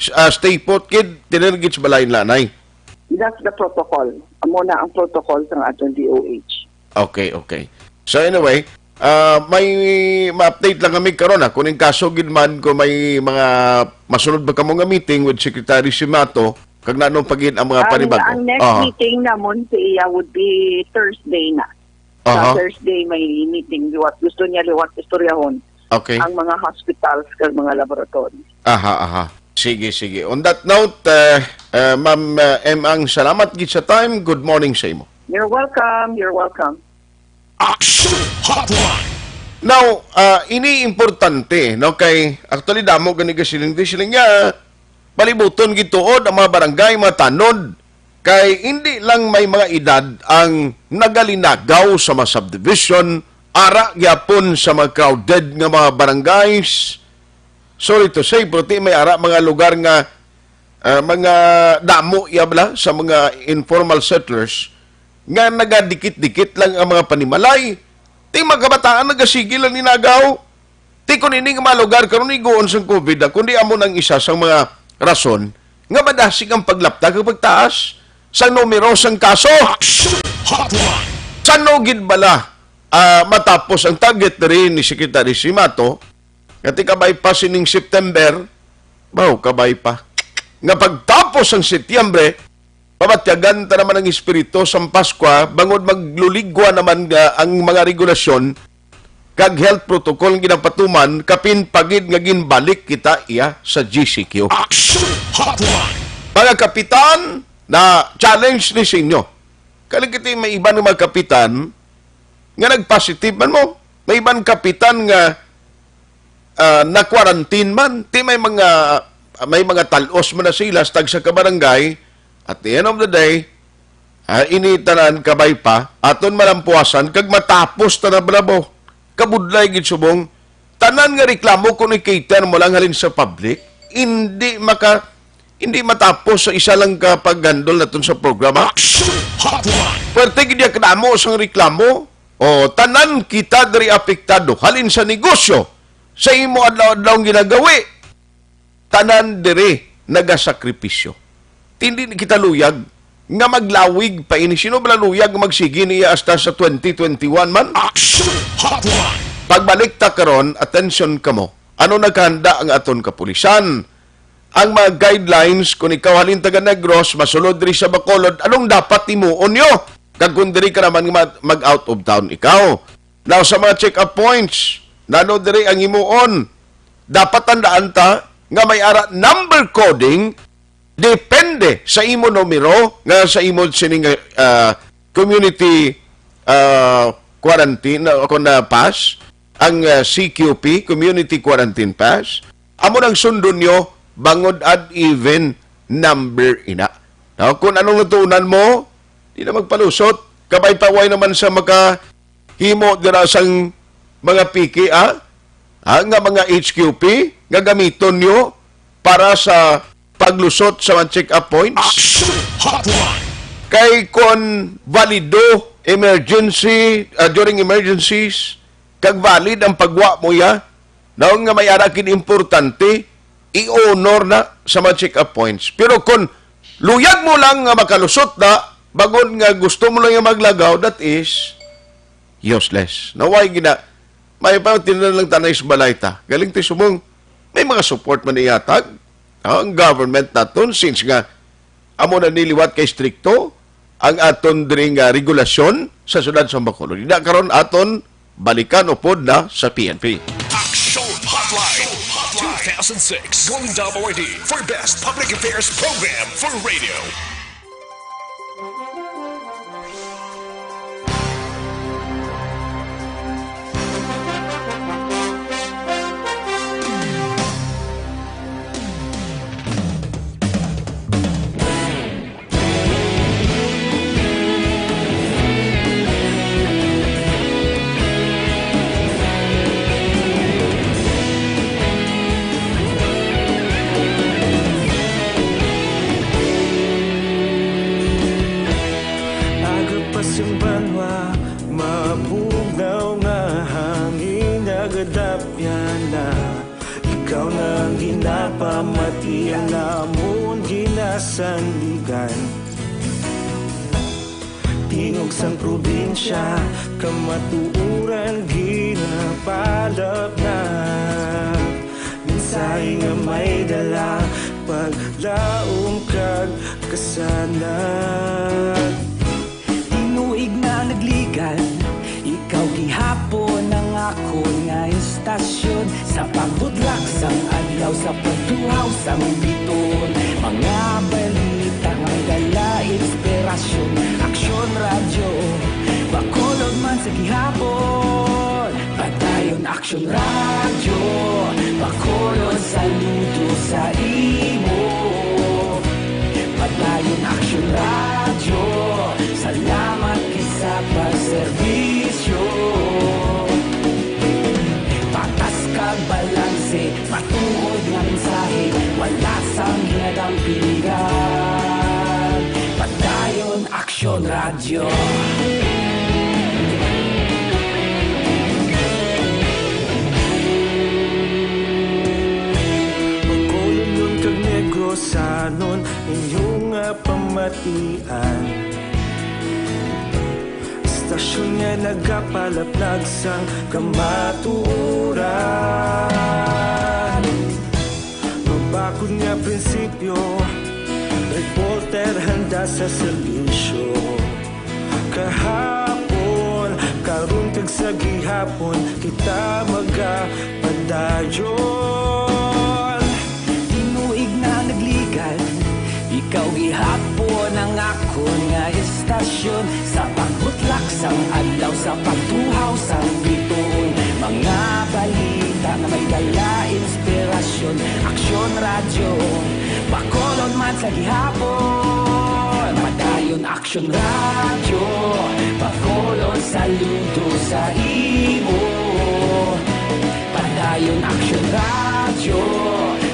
s-, ah, stay put, kid, tinirgit sa balay nila, nay. That's the protocol. Amo na ang protocol sa aton D O H. Okay, okay. So anyway, ah, may ma-update lang kami karon, ha, kung yung kaso gid man, kung may mga masunod ba kamo nga meeting with Secretary Simato, kag nanong pagin ang mga Ang, panibago? ang next Aha. meeting namon sa iya would be Thursday na. Sa Aha. Thursday may meeting liwat. Gusto niya liwat istoryahon Okay. ang mga hospitals kag mga laboratories. Aha, aha. Sige, sige. On that note, eh, eh, Ma'am, eh, M Ang, salamat gid sa time. Good morning sa imo. You're welcome. You're welcome. Action Hotline. Now, ah, ini importante, no, kay actually damo gani ka siling, di siling niya, palibuton gituod ang mga barangay, mga tanod, kay hindi lang may mga edad ang nagalinagaw sa mga subdivision, ara gyapon sa mga crowded nga mga barangays. Sorry to say, pero ti may ara mga lugar nga, ah, mga damo ya bala sa mga informal settlers nga nagadikit-dikit lang ang mga panimalay. Ti mga kabataan nagasige lang ninagaw. Ti kun ini nga mga lugar karon iguon sang COVID, ah, kundi amo nang isa sang mga rason nga madasig ang paglapta kag pagtaas sa numero sang kaso. Action Hotline. San-o gid bala, ah, matapos ang target diri ni Secretary Simato, nga ti kabay pa sining September, baw, kabay pa, nga pagtapos sang Setyembre, mabatyagan ta naman ang espiritu sang Paskwa, bangod magluligwa naman nga ang mga regulasyon kag health protocol nga ginapatuman, kapin pa gid nga ginbalik kita iya sa G C Q. Action Hotline. Mga kapitan, na challenge ni sa inyo. Kani kita may iban nga mga kapitan nga nag-positive man mo. May iban kapitan nga, ah, na-quarantine man. Ti may mga, may mga talos man na sila sa tagsa ka barangay. At the end of the day, ah, ini tanan kabay pa, aton malampuasan kag matapos ta na, bravo. Kabudlay gid subong, tanan nga reklamo kung i-cater mo lang halin sa public, hindi maka-, hindi matapos sa isa lang ka pag-handle naton sa programa. Action Hotline. Pwerte gid ya kadamo sang reklamo. O, tanan kita diri apektado halin sa negosyo, sa imo adlaw-adlaw nga ginagawi. Tanan diri nagasakripisyo. Hindi ni kita luyag nga maglawig pa ini. Sino bala luyag nga magsigi niya hasta sa twenty twenty-one man? Action Hotline. Pagbalik ta karon, atensyon kamo. Ano nakahanda ang aton kapulisan? Ang mga guidelines, kung ikaw halin taga Negros, masulod diri sa Bacolod, anong dapat himuon nyo? Kag kung diri ka naman nga mag-, mag-out of town ikaw. Now, sa mga check-up points, nano diri ang himuon? Dapat tandaan ta nga may ara number coding depende sa imo numero nga sa imo sining, ah, community, ah, quarantine, ah, kung na pass, ang, ah, C Q P, community quarantine pass, amo nang sundon nyo bangod ad even number ina. Now, kung anong natunan mo, di na magpalusot. Kabay pa, way naman sa maka himo dira sang mga piki, ah? Ah, nga mga H Q P nga gamiton nyo para sa paglusot sa mga check-up points? Action Hotline. Kay kon valido, emergency, ah, during emergencies, kag valid ang pagwa mo ya, daw nga may ara kid importante, i-honor na sa mga check-up points. Pero kung luyag mo lang nga makalusot na, bangod nga gusto mo lang nga maglagaw, that is useless. Naway gina, may pa, tinan lang tanay sa balay ta. Galing ti sumong, may mga support man ihatag, ah, ang government naton, since nga amo na ni liwat kay strikto ang aton diri nga regulasyon sa siyudad sa Bacolod. Ina karon aton balikan upod na sa P N P. Action Hotline two thousand six Golden Dome Awardee for Best Public Affairs Program for Radio. Aga pa sing banwa, mabugnaw nga hangin nagadapyan na. Ikaw na ang ginapamati, ang amon ginasandigan. Tingog sang probinsya, kamatuoran ginapalapnap. Mensahe nga may dala, paglaom kag kasanag. Tinuig na nagligan, ikaw gihapon ang akon nga istasyon. Sa pagbudlak sang adlaw, sa pagtuhaw sang biton, mga balita nga dala inspirasyon. Aksyon Radyo, Bacolod man sa gihapon. Padayon Aksyon Radyo, Bacolod, saludo sa imo. Padayon Aksyon Radyo, salamat gid sa pagserbisyo. Patas kag balanse, matuod nga mensahe, wala sang ginadampingan. Padayon Aksyon Radyo. Bacolod kag Negros, san Nun inyo nga pamatian, istasyon nga nagapalaplag sang kamatuoran. Mabakod nga prinsipyo, reporter handa sa serbisyo. Kahapon, karon, kag sa gihapon, kita magapadayon. Tinuig na nagligan, ikaw gihapon ang akon nga istasyon. Sa pagbutlak sang adlaw, sa pagtuhaw sang bituon, mga balita nga may dala inspirasyon. Aksyon Radyo, Bacolod man sa gihapon. Padayon Aksyon Radyo, Bacolod, saludo sa imo. Padayon Aksyon Radyo,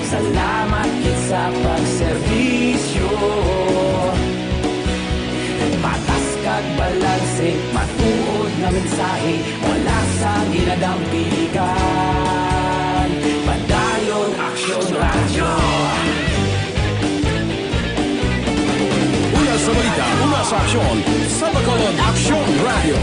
salamat gid sa pagserbisyo. Patas kag balanse, matuod nga mensahe, wala sang ginadampigan. Padayon Aksyon Radyo. Una sa balita, una sa aksyon, sa Bacolod Aksyon Radyo.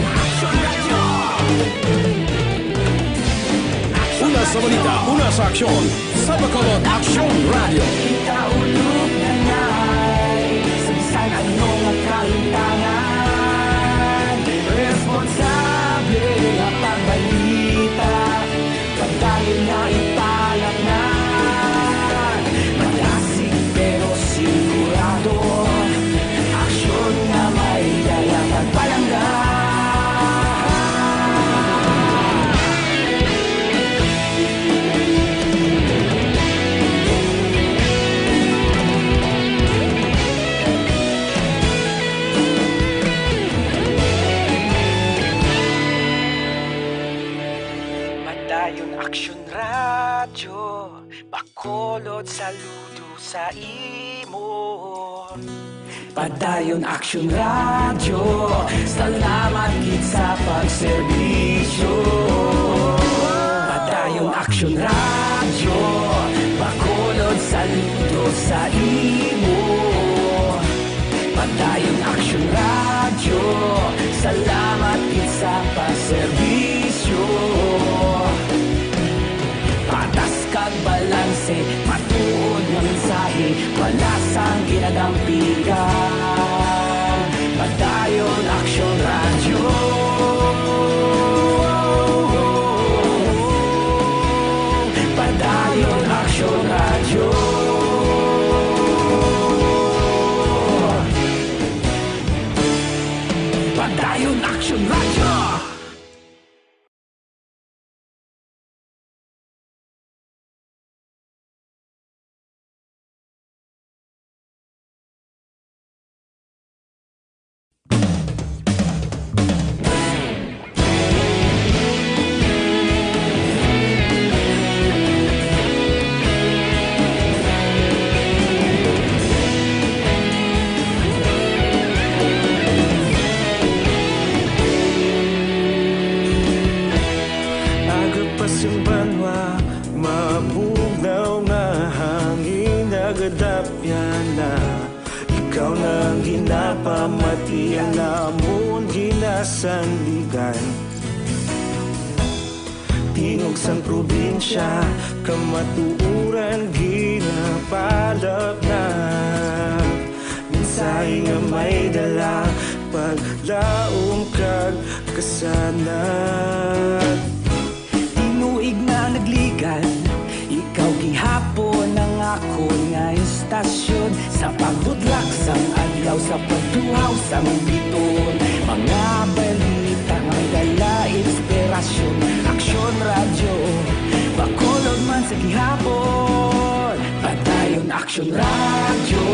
Una sa balita, una sa aksyon, sa Bacolod Aksyon Radyo. Kita ulog na ngay, sa bisan ano nga kahintangan, responsable nga pagbalita. Padayon nga ipalangga, madasig pero sigurado. Aksyon nga may dala kag palangga. Padayon Aksyon Radyo, Bacolod, saludo sa imo. Padayon Aksyon Radyo, salamat gid sa pagserbisyo. Padayon Aksyon Radyo, Bacolod, saludo sa imo. Padayon Aksyon Radyo, salamat gid sa pagserbisyo. Patas kag balanse, matuod nga mensahe, wala sang ginadampigan. Padayon Aksyon Radyo. Padayon Aksyon Radyo. Padayon Aksyon Radyo. Aga pa sing banwa, mabugnaw nga hangin nagadapyan na. Ikaw na ang ginapamatian namon, ginasandigan. Tingog sang probinsya, kamatuoran ginapalaplag. Mensahe nga may dala, paglaom kag kasanag. Tinuig na nagligan, ikaw gihapon ang akon nga istasyon. Sa pagbudlak sang adlaw, sa pagtuhaw sang bituon, mga balita nga may dala inspirasyon. Aksyon Radyo, Bacolod man sa gihapon. Padayon Aksyon Radyo,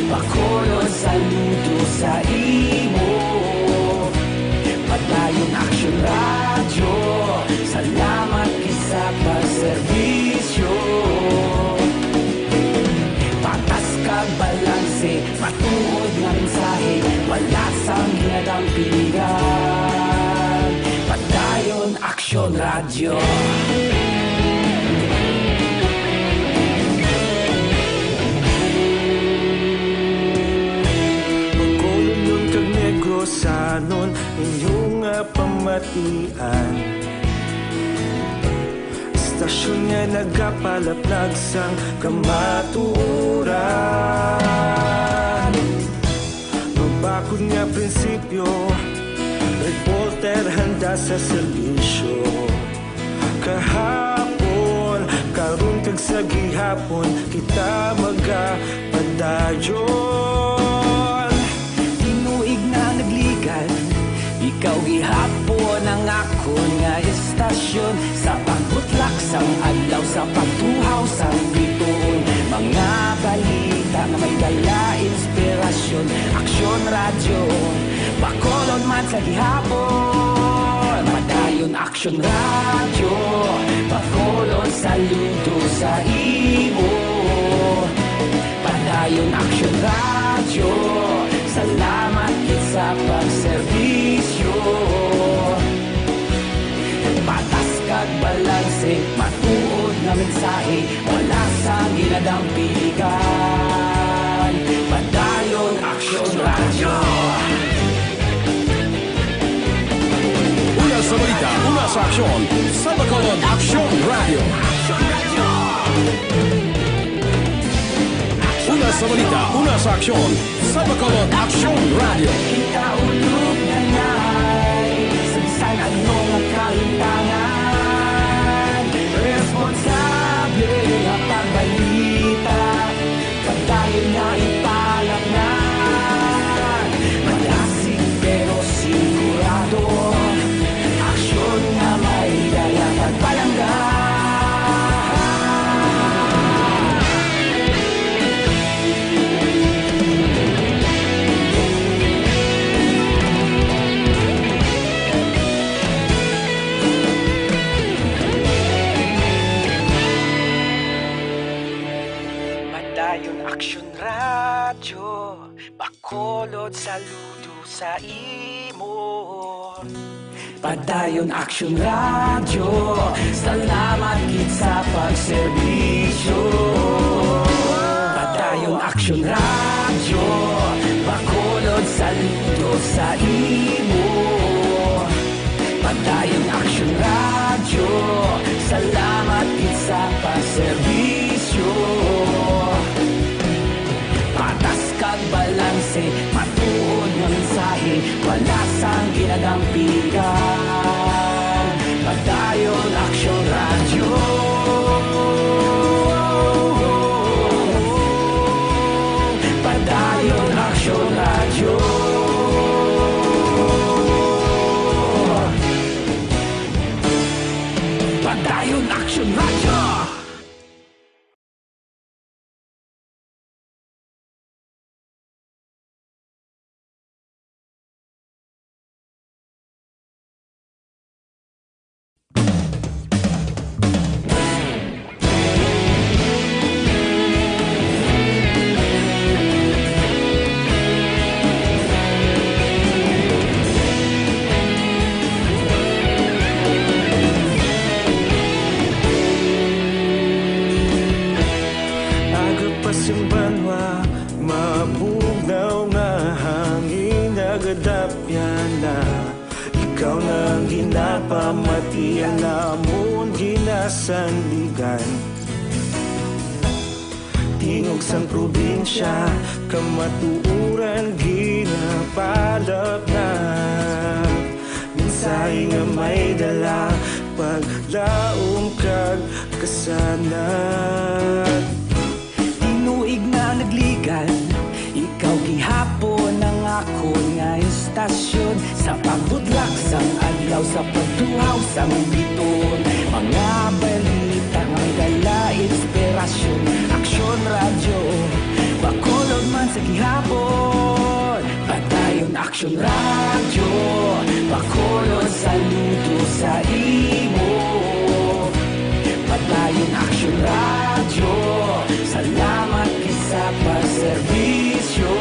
Bacolod, saludo sa imo. Padayon Aksyon Radyo, salamat gid sa pagserbisyo. Patas kag balanse, matuod nga mensahe, wala sang ginadampigan. Padayon Aksyon Radyo. Sanon inyo nga pamatian, istasyon nga nagapalaplag sang kamatuoran. Mabakod nga prinsipyo, reporter handa sa serbisyo. Kahapon, karon kag sa gihapon, kita magapadayon. Tinuig na nagligan, ikaw gihapon ang akon nga istasyon. Sa pagbutlak sang adlaw, sa pagtuhaw sang bituon, mga balita nga may dala inspirasyon. Aksyon Radyo, Bacolod man sa gihapon. Padayon Aksyon Radyo, Bacolod, saludo sa imo. Padayon Aksyon Radyo, salamat gid sa pagserbisyo. Patas kag balanse, matuod nga mensahe, wala sang ginadampigan. Padayon Aksyon Radyo. Una sa balita, una sa aksyon, sa Bacolod Aksyon Radyo. Una sa balita, una sa aksyon, sa Bacolod Aksyon Radyo. Kita ulog na nay, sa bisan ano nga kalimtangan, responsable nga pagbalita. Padayon nga ipalapnan, malasig pero sigurado. Aksyon nga may dala pagpalangga. Padayon Aksyon Radyo, Bacolod, saludo sa imo. Padayon Aksyon Radyo, salamat gid sa pagserbisyo. Padayon Aksyon Radyo, Bacolod, saludo sa imo. Padayon Aksyon Radyo, salamat gid sa pagserbisyo. Patas kag balanse, matuod nga mensahe, wala sang ginadampigan. Padayon Aksyon Radyo. Padayon Aksyon Radyo. Padayon Aksyon Radyo. Aga pa sing banwa, mabugnaw nga hangin nagadapyan na. Ikaw na ang ginapamatian namon ginasandigan. Tingog sang probinsya, kamatuoran ginapalapnap. Mensahe nga may dala, paglaom kag kasanag. Tinuig na nagligan, ikaw gihapon ang akon nga istasyon. Sa pagbutlak sang adlaw, sa pagtuhaw sang bituon, mga balita nga may dala inspirasyon. Aksyon Radyo, Bacolod man sa gihapon. Padayon Aksyon Radyo, Bacolod, saludo sa imo. Padayon Aksyon Radyo, salamat gid sa pagserbisyo.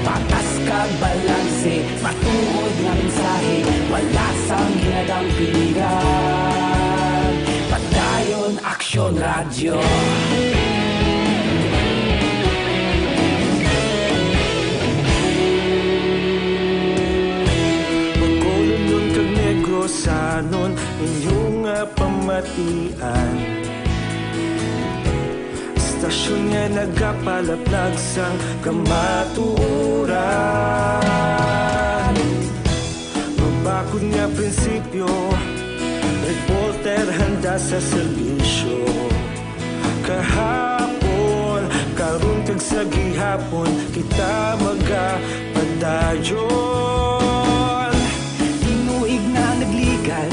Patas kag balanse, matuod nga mensahe, wala sang ginadampigan. Padayon Aksyon Radyo. Nagapalaplag sang kamatuoran. Mabakod nga prinsipyo, reporter handa sa serbisyo. Kahapon, karon kag sa gihapon, kita magapadayon. Tinuig na nagligan,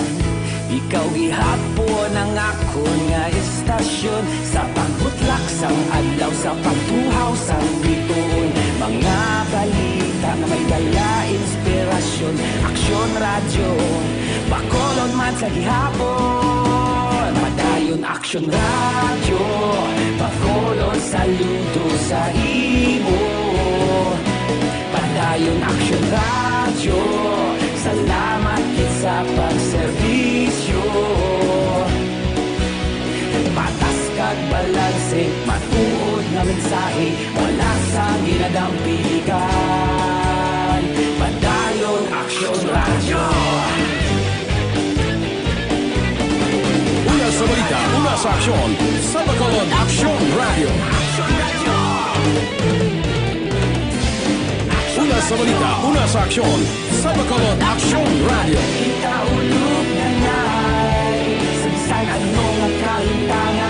ikaw gihapon ang akon nga istasyon. Sa pagbutlak sang adlaw, sa pagtuhaw sang bituon, mga balita nga may dala inspirasyon. Aksyon Radyo, Bacolod man sa gihapon. Padayon Aksyon Radyo, Bacolod, saludo sa imo. Padayon Aksyon Radyo, salamat gid sa pagserbisyo. Patas kag balanse, matuod nga mensahe, wala sang ginadampigan. Padayon Aksyon Radyo. Una sa balita, una sa aksyon, sa Bacolod Aksyon Radyo. Una sa balita, una sa aksyon, sa Bacolod Aksyon Radyo. Kita ulog na nay, sa bisan ano nga kalimtangan,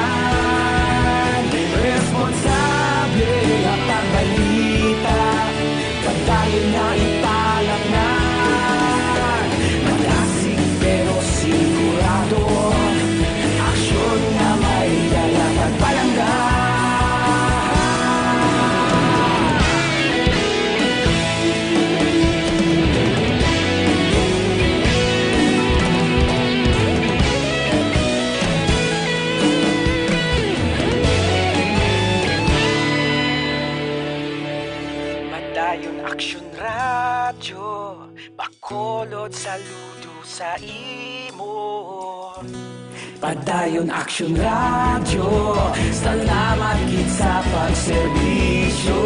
responsable nga pagbalita, padayon na ipalapnan. Madasig pero sigurado, aksyon nga may dala pagpalangga. Padayon Aksyon Radyo, Bacolod, saludo sa imo. Padayon Aksyon Radyo, salamat gid sa pagserbisyo.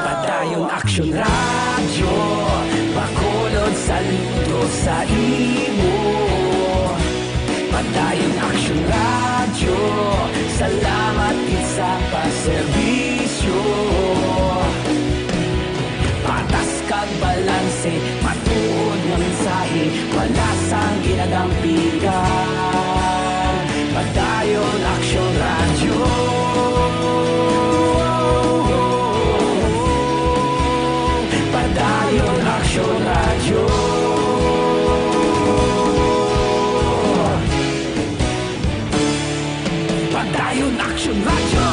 Padayon Aksyon Radyo, Bacolod, saludo sa imo. Padayon Aksyon Radyo, salamat gid sa pagserbisyo. Patas kag balanse, matuod nga mensahe, wala sang ginadampigan. Padayon Aksyon Radyo. Padayon Aksyon Radyo. Padayon Aksyon Radyo.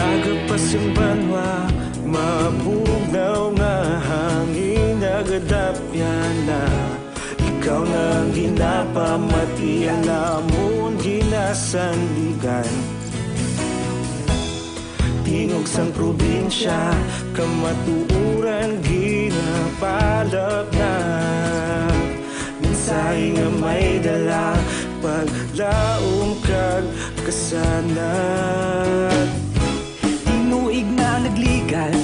Aga pa sing banwa, mabugnaw nga hangin nagadapyan na. Ikaw na ang ginapamatian namon ginasandigan. Tingog sang probinsya, kamatuoran ginapalapnag. Mensahe nga may dala, paglaom kag kasanag. Tinuig na nagligan,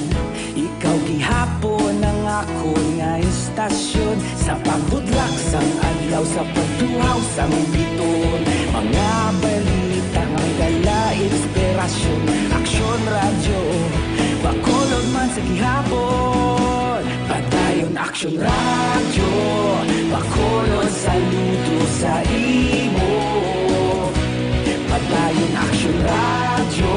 ikaw gihapon ang akon nga istasyon. Sa pagbudlak sang adlaw, sa pagtuhaw sang bituon, mga balita nga may dala inspirasyon. Aksyon Radyo, Bacolod man sa gihapon. Padayon Aksyon Radyo, Bacolod, saludo sa imo. Padayon Aksyon Radyo,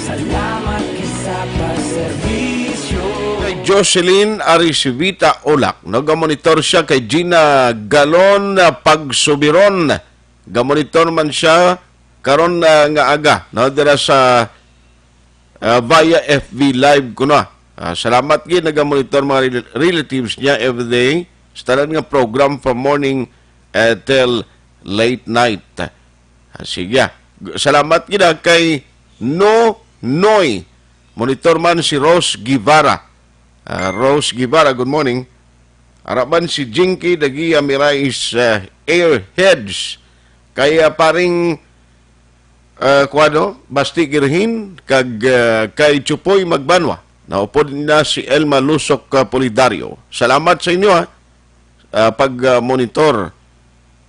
salamat gid sa pagserbisyo. Kay Jocelyn Aricivita Olak, nagamonitor siya kay Gina Galon, ah, Pagsubiron. Gamonitor man siya karon, ah, nga aga, no, dira sa, ah, via F B Live kuno. Ah, salamat gid, nagamonitor mga rel-, relatives niya everyday sa tanan nga program from morning, eh, till late night. Ah, sige. Salamat gid kay Nonoy. Monitor man si Rose Guevara. Ah, Rose Guevara, good morning. Ara man si Jinky Dagia Mirais, ah, Airheads. Kay, ah, paring, ah, kuwano, Basti Girhin, kag, ah, kay Chupoy Magbanwa. Naupod na si Elma Lusok, ah, Polidario. Salamat sa inyo, ha, ah, pag, ah, monitor.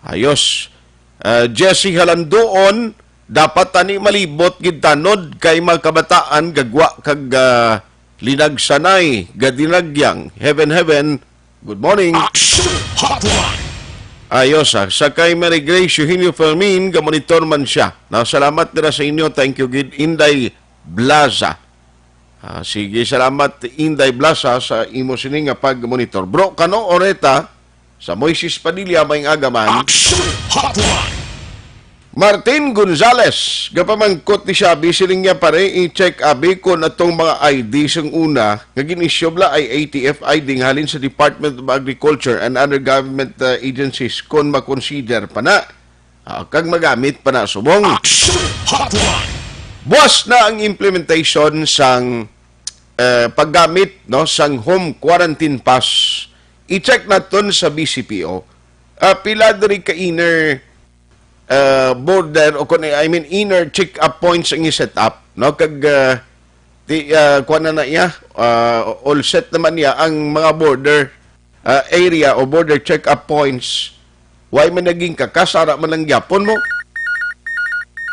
Ayos. Ah, Jesse Halanduon, dapat tani malibot gid tanod kay mga kabataan gagwa kag, ah, linagsanay, gadinagyang. Heaven, heaven. Good morning. Action Hotline. Ayos, ah. Sa kay Mary Grace Eugenio Fermin, gamonitor man siya. Nasalamat nila sa inyo. Thank you gid, Inday Blaza. Ah, sige, salamat, Inday Blasa, sa imo sini nga pag-monitor. Bro Kano Oreta, sa Moises Padilla, may agaman. Action Hotline. Martin Gonzales, gapamangkot ni siya, abi siling niya, pare, i-check abi kon atong mga I D sang una nga gin-issue bala ay A T F I D nga halin sa Department of Agriculture and other government, uh, agencies kon makonsider pa na. Ah, kag magamit pa na subong. Action Hotline. Buwas na ang implementation sang, eh, paggamit, no, sang home quarantine pass. I-check naton sa B C P O. Ah, pila diri ka inner, eh, border o kun, I mean, inner check-up points ang i-set up, no? Kag, eh, di, ah, kuwan na na iya, ah, all set naman niya ang mga border, ah, area o border check-up points. Why man naging kakas, ara man lang gyapon mo?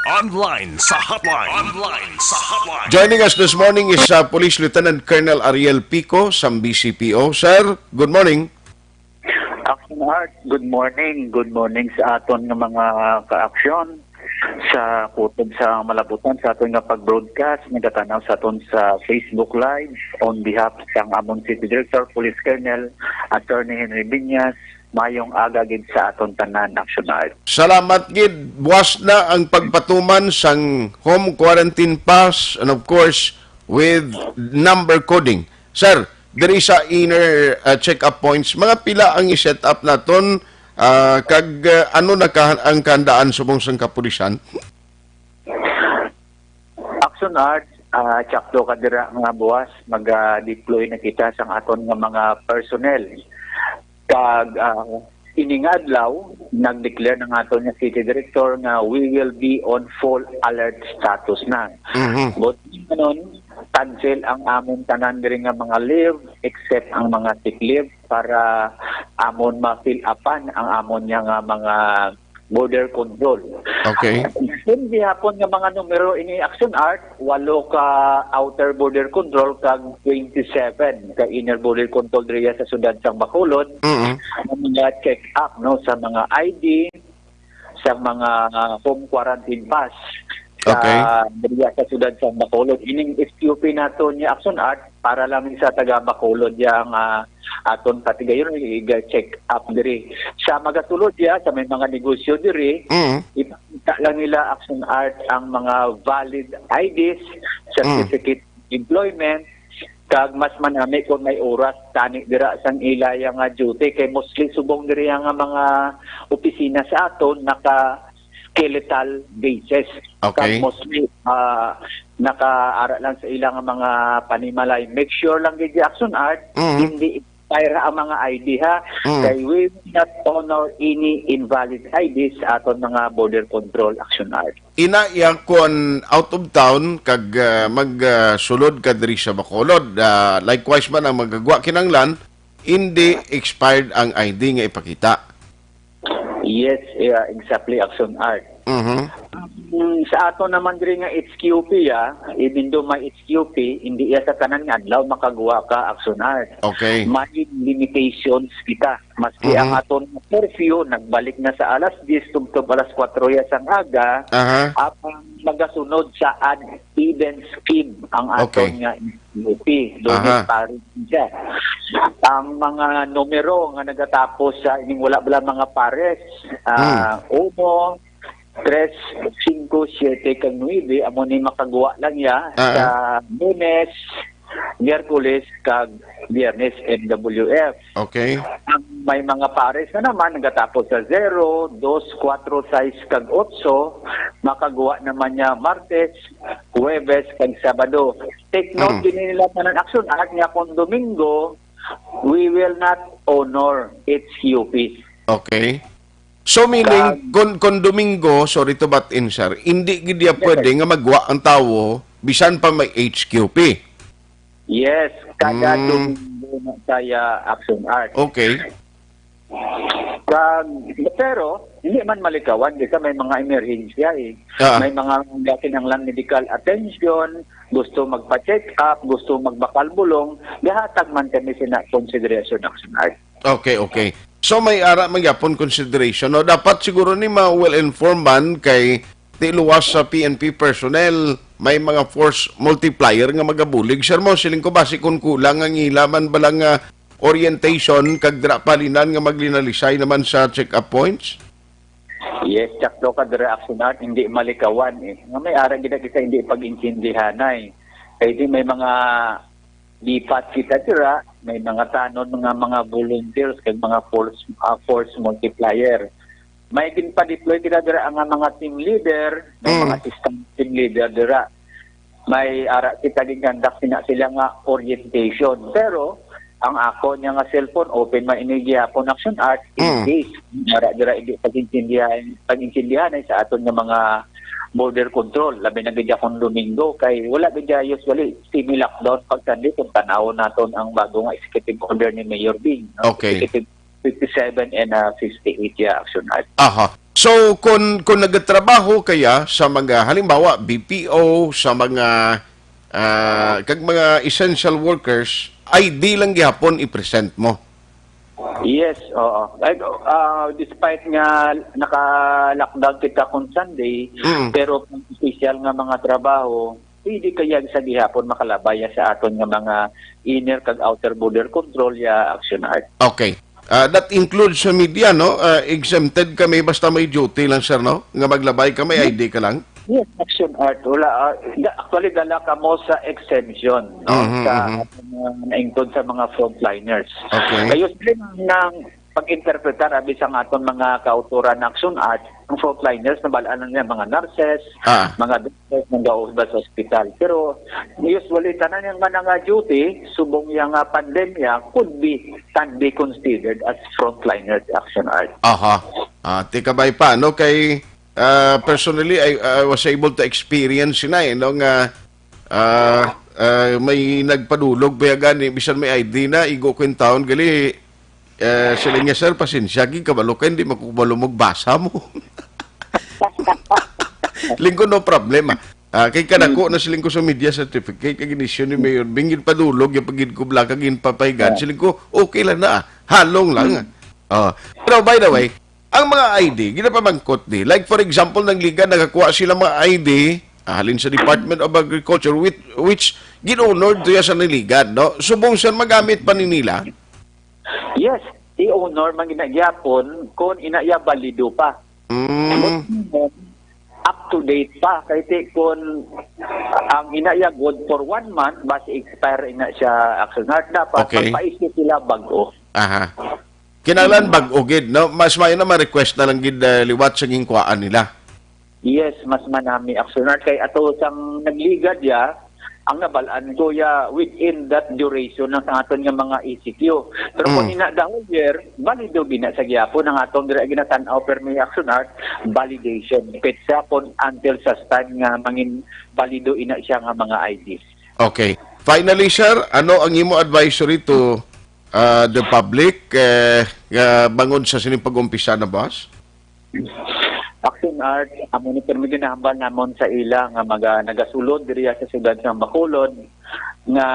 Online sa hotline. Online sa hotline. Joining us this morning is, uh, Police Lieutenant Colonel Ariel Pico sang B C P O. Sir, good morning. Action Art, good morning. Good morning sa aton nga mga ka-aksyon. Sa kutob sa malabutan sa aton nga pag-broadcast, nagatanaw sa aton sa Facebook Live, on behalf sang amon City Director, Police Colonel Attorney Henry Viñas, mayong aga gid sa aton tanan, Action Art. Salamat gid. Buwas na ang pagpatuman sang home quarantine pass and, of course, with number coding. Sir, diri sa inner, uh, check-up points, mga pila ang i-set up naton, uh, kag, uh, ano na ka-, ang kahandaan subong sang kapulisan? Action Art, ah, tsakto ka dira nga buwas, mag-, ah, deploy na kita sang aton nga mga personnel. Kag, ah, ini nga adlaw, nag-declare na nga aton nga city director nga we will be on full alert status na. Mhm. But, karon, cancel ang amon tanan diri nga mga leave, except ang mga sick leave, para amon ma-fill upan ang amon niya nga mga border control. Okay. Kung gihapon nga mga numero ini, Action Art, walo ka outer border control kag twenty-seven ka inner border control diriya sa siyudad sang Bacolod. Mm. Ang mga check-up, no, sa mga I D, sa mga, ah, home quarantine pass sa, okay, diriya sa siyudad sang Bacolod. Ining S Q P nato ni Action Art, para lang sa taga Bacolod ya nga aton patigayon, i-check up diri. Sa magasulod ya, sa may mga negosyo diri, mm, ipakita lang nila Action Art ang mga valid I Ds, mm, certificate of employment, kag mas manami kung may oras tani dira sang ila ya nga duty, kay mostly subong diri nga mga opisina sa aton naka skeletal basis. Okay. Kag mostly, ah, nakaara lang sa ila nga mga panimalay. Make sure lang gid, Action Art, mm, hindi expire ang mga I D, ha. Mm. Kay we will not honor any invalid I D sa aton mga border control, Action Art. Ina, iya kon out of town kag, ah, mag, ah, sulod ka diri sa Bacolod, ah, likewise man ang magagwa kinanglan, hindi expired ang I D nga ipakita. Yes, yeah, exactly, Action Art. Mhm. Mm, sa ato naman diri nga H Q P, ah, even though may H Q P, hindi iya sa tanan nga adlaw makagwa ka, Action Art. Okay. May limitations kita. Maski, mhm, ang aton curfew nagbalik na sa alas diyes tubtob alas kuwatro ya sang aga, aha, apang magasunod sa odd even scheme ang aton, okay, nga P, Lunes, aha, Paris siya. Ang mga numero nga nagatapos sa ining wala bala mga pares, ah, hmm, uno, tres, singko, siyete, kag nuebe, amo ni makagwa lang ya, ah, sa Lunes, Miyerkules kag Biyernes, M W F. Okay. Ang may mga pares na naman nagatapos sa zero, dos, kwatro, sais kag otso, makagwa naman niya Martes, Huwebes kag Sabado. Take note Mm. din nila tanan, Action Art, nga kung Domingo, we will not honor H Q Ps. Okay. So meaning, kung, kung Domingo, sorry to butt in, sir, hindi gid ya pwede nga magwa ang tawo bisan pa may H Q P. Yes, kada Mm. Domingo na saya, Action Art. Okay. Kag, pero, hindi man malikawan, di ka may mga emerhensya eh. Ah. May mga kinahanglan medical attention, gusto magpa-check up, gusto magbakal bulong, gahatag man kami sina consideration, Action Art. Okay, okay. So may ara man gyapon consideration, no? Dapat siguro ni ma well informed man kay ti luwas sa P N P personnel, may mga force multiplier nga magabulig. Sir mo, siling ko basi kung kulang ang ila man bala nga orientation kag dira palinan nga maglinalisay naman sa check-up points? Yes, sakto ka dira, Action Art, hindi malikawan eh. Nga may ara gid kita hindi pag-intindihanay. Kay di may mga lipat kita dira, may mga tanon nga mga volunteers kag mga force ah, force multiplier. May ginpa-deploy kita dira nga mga team leader, may Mm. mga assistant team leader dira. May ara kita ginkandak sina sila nga orientation. Pero ang ako niya nga cellphone open man ini gihapon, Action Art, in Mm. case ara dira hindi pag-intindihan, pag-intindihan ay sa aton nga mga border control, labi na gid kung Domingo, kay wala gid usually semi-lockdown pag Sunday kung tanawon naton ang bago nga executive order ni Mayor Bing, no? Okay. Executive fifty-seven and ah, fifty-eight ya, Action Art. Aha. So kung kung nagatrabaho kaya sa mga, halimbawa, B P O, sa mga ah, kag mga essential workers, I D lang gihapon i-present mo. Yes, oo. Ay, ah, despite nga naka-lockdown kita kung Sunday, Mm. pero kung special nga mga trabaho, pwede kaya sa gihapon makalabay sa aton nga mga inner kag outer border control ya, Action Art. Okay. Ah, that includes sa media, no? Ah, exempted kami basta may duty lang, sir, no? Nga maglabay ka, may I D ka lang. Yes, Action Art. Wala, ah, da- actually, dala ka mo sa exemption, no? Mhm, Sa mhm. aton mga naingkod sa mga frontliners. Okay. Kayo sila nang pag-interpretar abi sa aton mga kauturan, Action Art, ang frontliners, nabalaan na niya mga nurses, Ah. mga doctors, mga gaubas sa ospital. Pero usually, tanan yang man nga duty, subong yang nga pandemya, could be, can be considered as frontliners, Action Art. Aha. Ah, tikabay pa, no? Kay ah, personally, I, I was able to experience na eh, no, nga ah, ah, may nagpadulog pa gani, bisan may I D na, igo ko yung taon, gali, eh, sila niya, "Sir, pasensya, gid kabalo ka, hindi makubalo magbasa mo." Lingko, "No problem, ah." Ah, kay kadako na siling ko sa media certificate, kay ginisyo ni Mayor Bing, ginpadulog, yung pagid ko blaka, ginpapaygan. Siling ko, "Okay lang na, ah. Halong lang, ah." Ah. Pero by the way, ang mga I D, ginapamangkot ni. Like for example, nang Liga, nakakuha sila mga I D, ah, halin sa Department of Agriculture, with, which gin-honored to ya sa Niligan, no? Subong sa magamit pa ni nila? Yes, i-honor man gina gyapon kung ina ya balido pa. Mm. Up to date pa. Kay ti, kung ang ina ya good for one month, basi expire ina siya, Action Art. Dapat Okay. magpa-issue sila bago. Aha. Kinahanglan bag-o gid, no? Mas maayo na ma-request na lang gid, ah, liwat sa ginkuhaan nila. Yes, mas manami, Action Art. Kay ato sang nagligad ya, ang nabalaan ko ya within that duration ng sa aton nga mga E C Q. Pero kung Mm. ina the whole year, balido gina sa gyapon ang atong dira ginatan-aw permi, Action Art, validation. Petsa kon until sa time nga mangin balido ina siya nga mga I Ds. Okay. Finally, sir, ano ang imo advisory to ah, the public, eh, ah, bangod sa sining pag-umpisa na, boss? Action Art, amo ni permi ginahambal namon sa ila nga maga nagasulod diriya sa siyudad sa Bacolod nga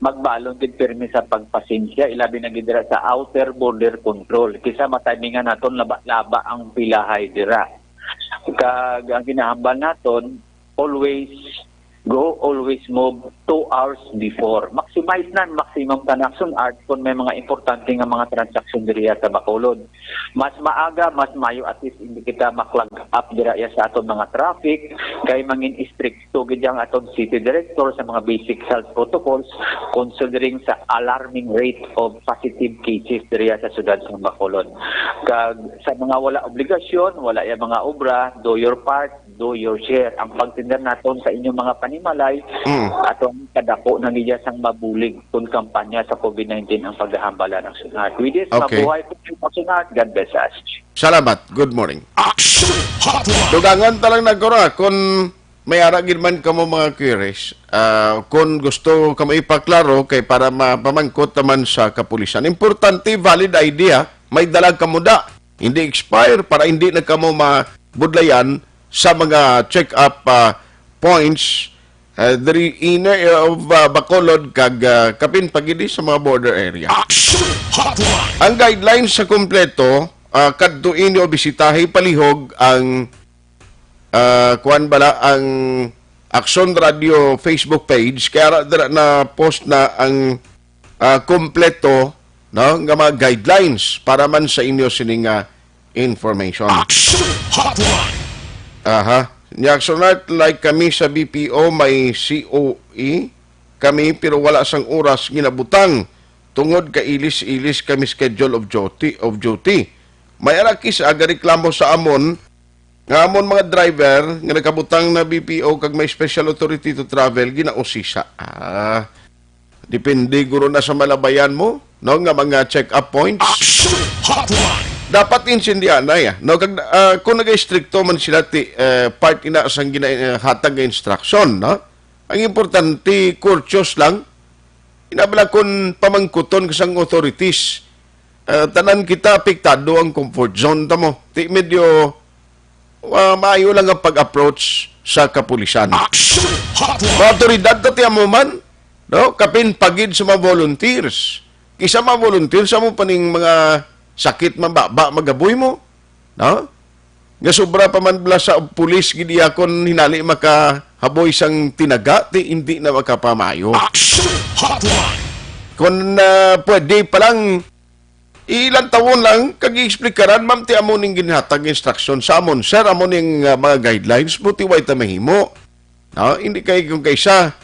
magbalon gid permi sa pagpasensya, ilabi na gid dira sa outer border control. Kisa matimingan naton laba-laba ang pilahay dira. Kag ang ginahambal naton, always go, always move two hours before. Maximize na ang maximum transaction, Art, kung may mga importante nga mga transaction diriya sa Bacolod. Mas maaga, mas mayo, at least hindi kita maklag up dira ya sa aton mga traffic, kay mangin istrikto gid ang aton city director sa mga basic health protocols considering sa alarming rate of positive cases diriya sa siyudad sa Bacolod. Kag sa mga wala obligasyon, wala ya mga obra, do your part, do your share. Ang pagtindar naton sa inyong mga panimalay, Mm. aton kadako na niya sang mabulig kung kampanya sa covid nineteen ang pagdahambala ng sunat. With this, Okay. mabuhay po ang sunat. God bless us. Salamat. Good morning. Action Hotline. Dugangan ta lang nagkura kung may ara gid man kamo mga queries. Ah, kung gusto kamo ipaklaro kay para mapamangkot naman sa kapulisan. Importante, valid I D, ha. May dalag kamo da. Hindi expire para hindi na kamo mabudlayan sa mga check-up, ah, points, ah, diri inner of, ah, Bacolod kag, ah, kapin pa gid sa mga border area. Action Hotline. Ang guidelines sa kompleto, ah, kadto ini o bisitahi palihog ang, ah, kuan bala ang Action Radio Facebook page, kay ara dira na post na ang, ah, kompleto, no, nga mga guidelines para man sa inyo sining, ah, information. Action Hotline. Aha. Ni Action Hotline, like kami sa B P O may C O E kami, pero wala sang oras ginabutang tungod ka ilis-ilis kami schedule of duty, of duty. May ara kis aga reklamo sa amon nga amon mga driver nga nakabutang na B P O kag may special authority to travel ginausisa. Ah, depende guro na sa malabayan mo, no, nga mga check-up points. Action Hotline. Dapat intindihan na ya, no, kag, ah, kung nagaistrikto man sila ti, eh, part ina sang ginahatag nga instruction, no? Ang importante, courteous lang. Inabla kung pamangkuton ka sang authorities, ah, tanan kita apektado ang comfort zone ta mo. Ti medyo, ah, maayo lang ang pag-approach sa kapulisan. Action Hotline. Mga awtoridad ta ti amo man, no? Kapin pa gid sa mga volunteers. Kisa mga volunteers, amo pa ning mga sakit mababa magaboy mo, no? Nga sobra pa man bala sa pulis gid iya kon hinali makahaboy sang tinaga, ti hindi na makapamayo. Action Hotline. Kon, ah, pwede pa lang, ilantawon lang kag i-explikaran, "Ma'am, ti amo ning ginhatag instruction sa amon, sir, amo ning, ah, mga guidelines, buti way ta mahimo." No? Hindi kay kung kaysa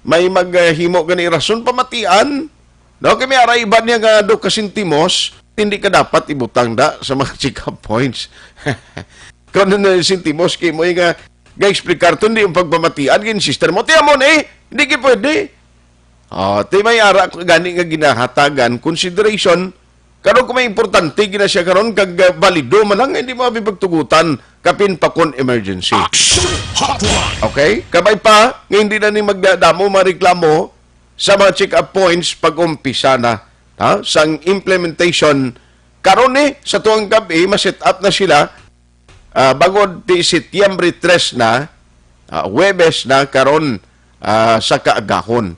may maghimo gani rason pamatian. No? Kay may ara iban niya nga do ka sentimos, hindi ka dapat ibutang da sa mga check-up points. Kung ano na yung sentimos, kay mo nga ga-explicar to, hindi yung pagpamatian, gin sister mo, "Ti amo ni, hindi ki pwede." Oh, ti may ara ko gani nga ginahatagan consideration. Karon kung may importante gina siya karon kag, ah, balido man lang, hindi mo abi pagtugutan kapin pa kon emergency. Action Hotline. Okay? Kabay pa nga hindi na ni magdadamo mga reklamo sa mga check-up points pag-umpisa na, ha, sang implementation. Karon ni sa tuang gab-i ma-set up na sila, ah, bangod ti Setyembre tres na, ah, Huwebes na karon, ah, sa kaagahon.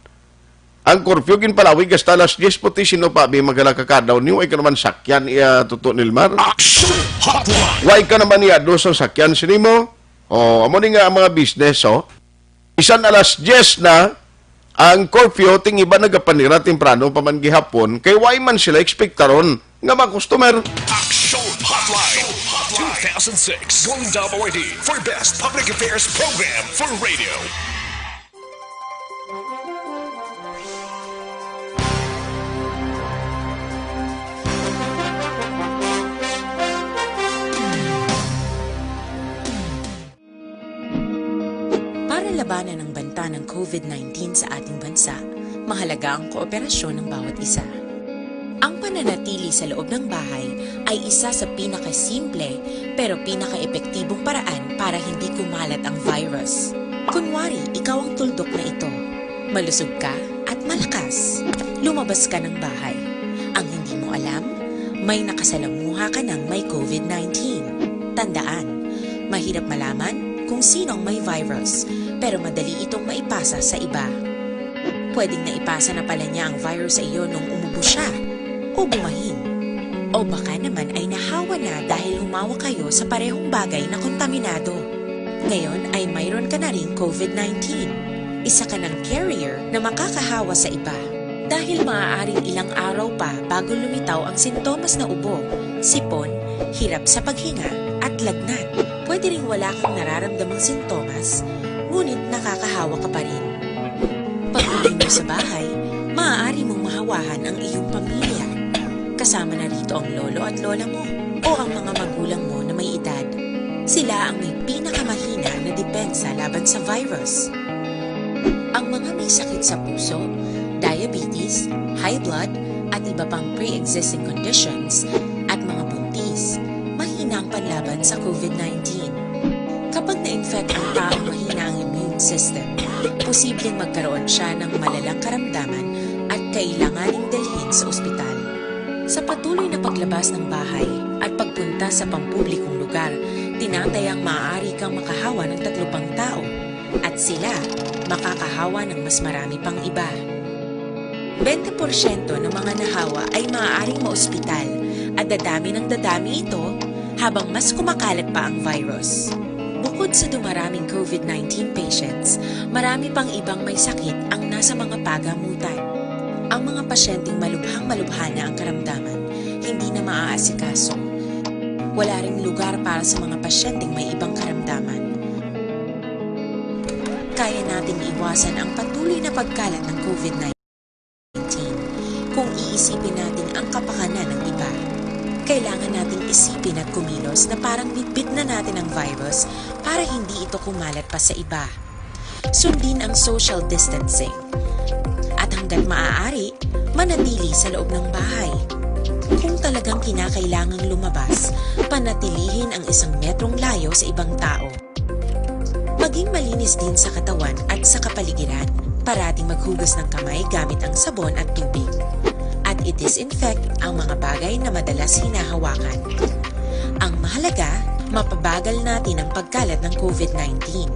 Ang curfew ginpalawig hasta alas diyes, puti sino pa abi magala ka kadaw ni, way ka naman sakyan, iya, Tuto Nilmar? Action Hotline. Way ka naman iya dos ang sakyan sini mo? Oh, amo ni nga ang mga business, oh. Bisan alas diyes na ang curfew, ting iba nagapanira temprano pa man gihapon, kay way man sila ekspektaron nga mga customer. Action Hotline two thousand six Golden Dome Awardee for Best Public Affairs Program for Radio. Para labanan ang banta ng covid nineteen sa ating bansa, mahalaga ang kooperasyon ng bawat isa. Ang pananatili sa loob ng bahay ay isa sa pinakasimple pero pinakaepektibong paraan para hindi kumalat ang virus. Kunwari, ikaw ang tuldok na ito. Malusog ka at malakas. Lumabas ka ng bahay. Ang hindi mo alam, may nakasalamuha ka ng may covid nineteen. Tandaan, mahirap malaman kung sino ang may virus, pero madali itong maipasa sa iba. Pwedeng naipasa na pala niya ang virus sa iyo nung umubo siya o bumahin. O baka naman ay nahawa na dahil humawak kayo sa parehong bagay na kontaminado. Ngayon ay mayroon ka na ring covid nineteen. Isa ka ng carrier na makakahawa sa iba. Dahil maaaring ilang araw pa bago lumitaw ang sintomas na ubo, sipon, hirap sa paghinga, at lagnat. Pwede ring wala kang nararamdamang sintomas, ngunit nakakahawa ka pa rin. Pag-uwi mo sa bahay, maaari mong mahawahan ang iyong pamilya, kasama na rito ang lolo at lola mo o ang mga magulang mo na may edad. Sila ang may pinakamahina na depensa laban sa virus. Ang mga may sakit sa puso, diabetes, high blood, at iba pang pre-existing conditions, at mga buntis, mahina ang panlaban sa COVID nineteen. Kapag na-infect ang taong mahina ang immune system, posibleng magkaroon siya ng malalang karamdaman at kailanganing dalhin sa ospital. Sa patuloy na paglabas ng bahay at pagpunta sa pampublikong lugar, tinatayang maaari kang makahawa ng tatlo pang tao at sila makakahawa ng mas marami pang iba. Bente porsyento ng mga nahawa ay maaaring maospital at dadami ng dadami ito habang mas kumakalat pa ang virus. Bukod sa dumaraming COVID nineteen patients, marami pang ibang may sakit ang nasa mga pagamutan. Ang mga pasyenteng malubhang-malubha na ang karamdaman, hindi na maaasikaso. Wala ring lugar para sa mga pasyenteng may ibang karamdaman. Kaya nating iwasan ang patuloy na pagkalat ng COVID nineteen kung iisipin natin ang kapakanan ng iba. Kailangan nating isipin at kumilos na parang bitbit na natin ang virus para hindi ito kumalat pa sa iba. Sundin ang social distancing. At hanggat maaari, manatili sa loob ng bahay. Kung talagang kinakailangang lumabas, panatilihin ang isang metrong layo sa ibang tao. Maging malinis din sa katawan at sa kapaligiran. Parating maghugas ng kamay gamit ang sabon at tubig. At i-disinfect ang mga bagay na madalas hinahawakan. Ang mahalaga, mapabagal natin ang pagkalat ng COVID nineteen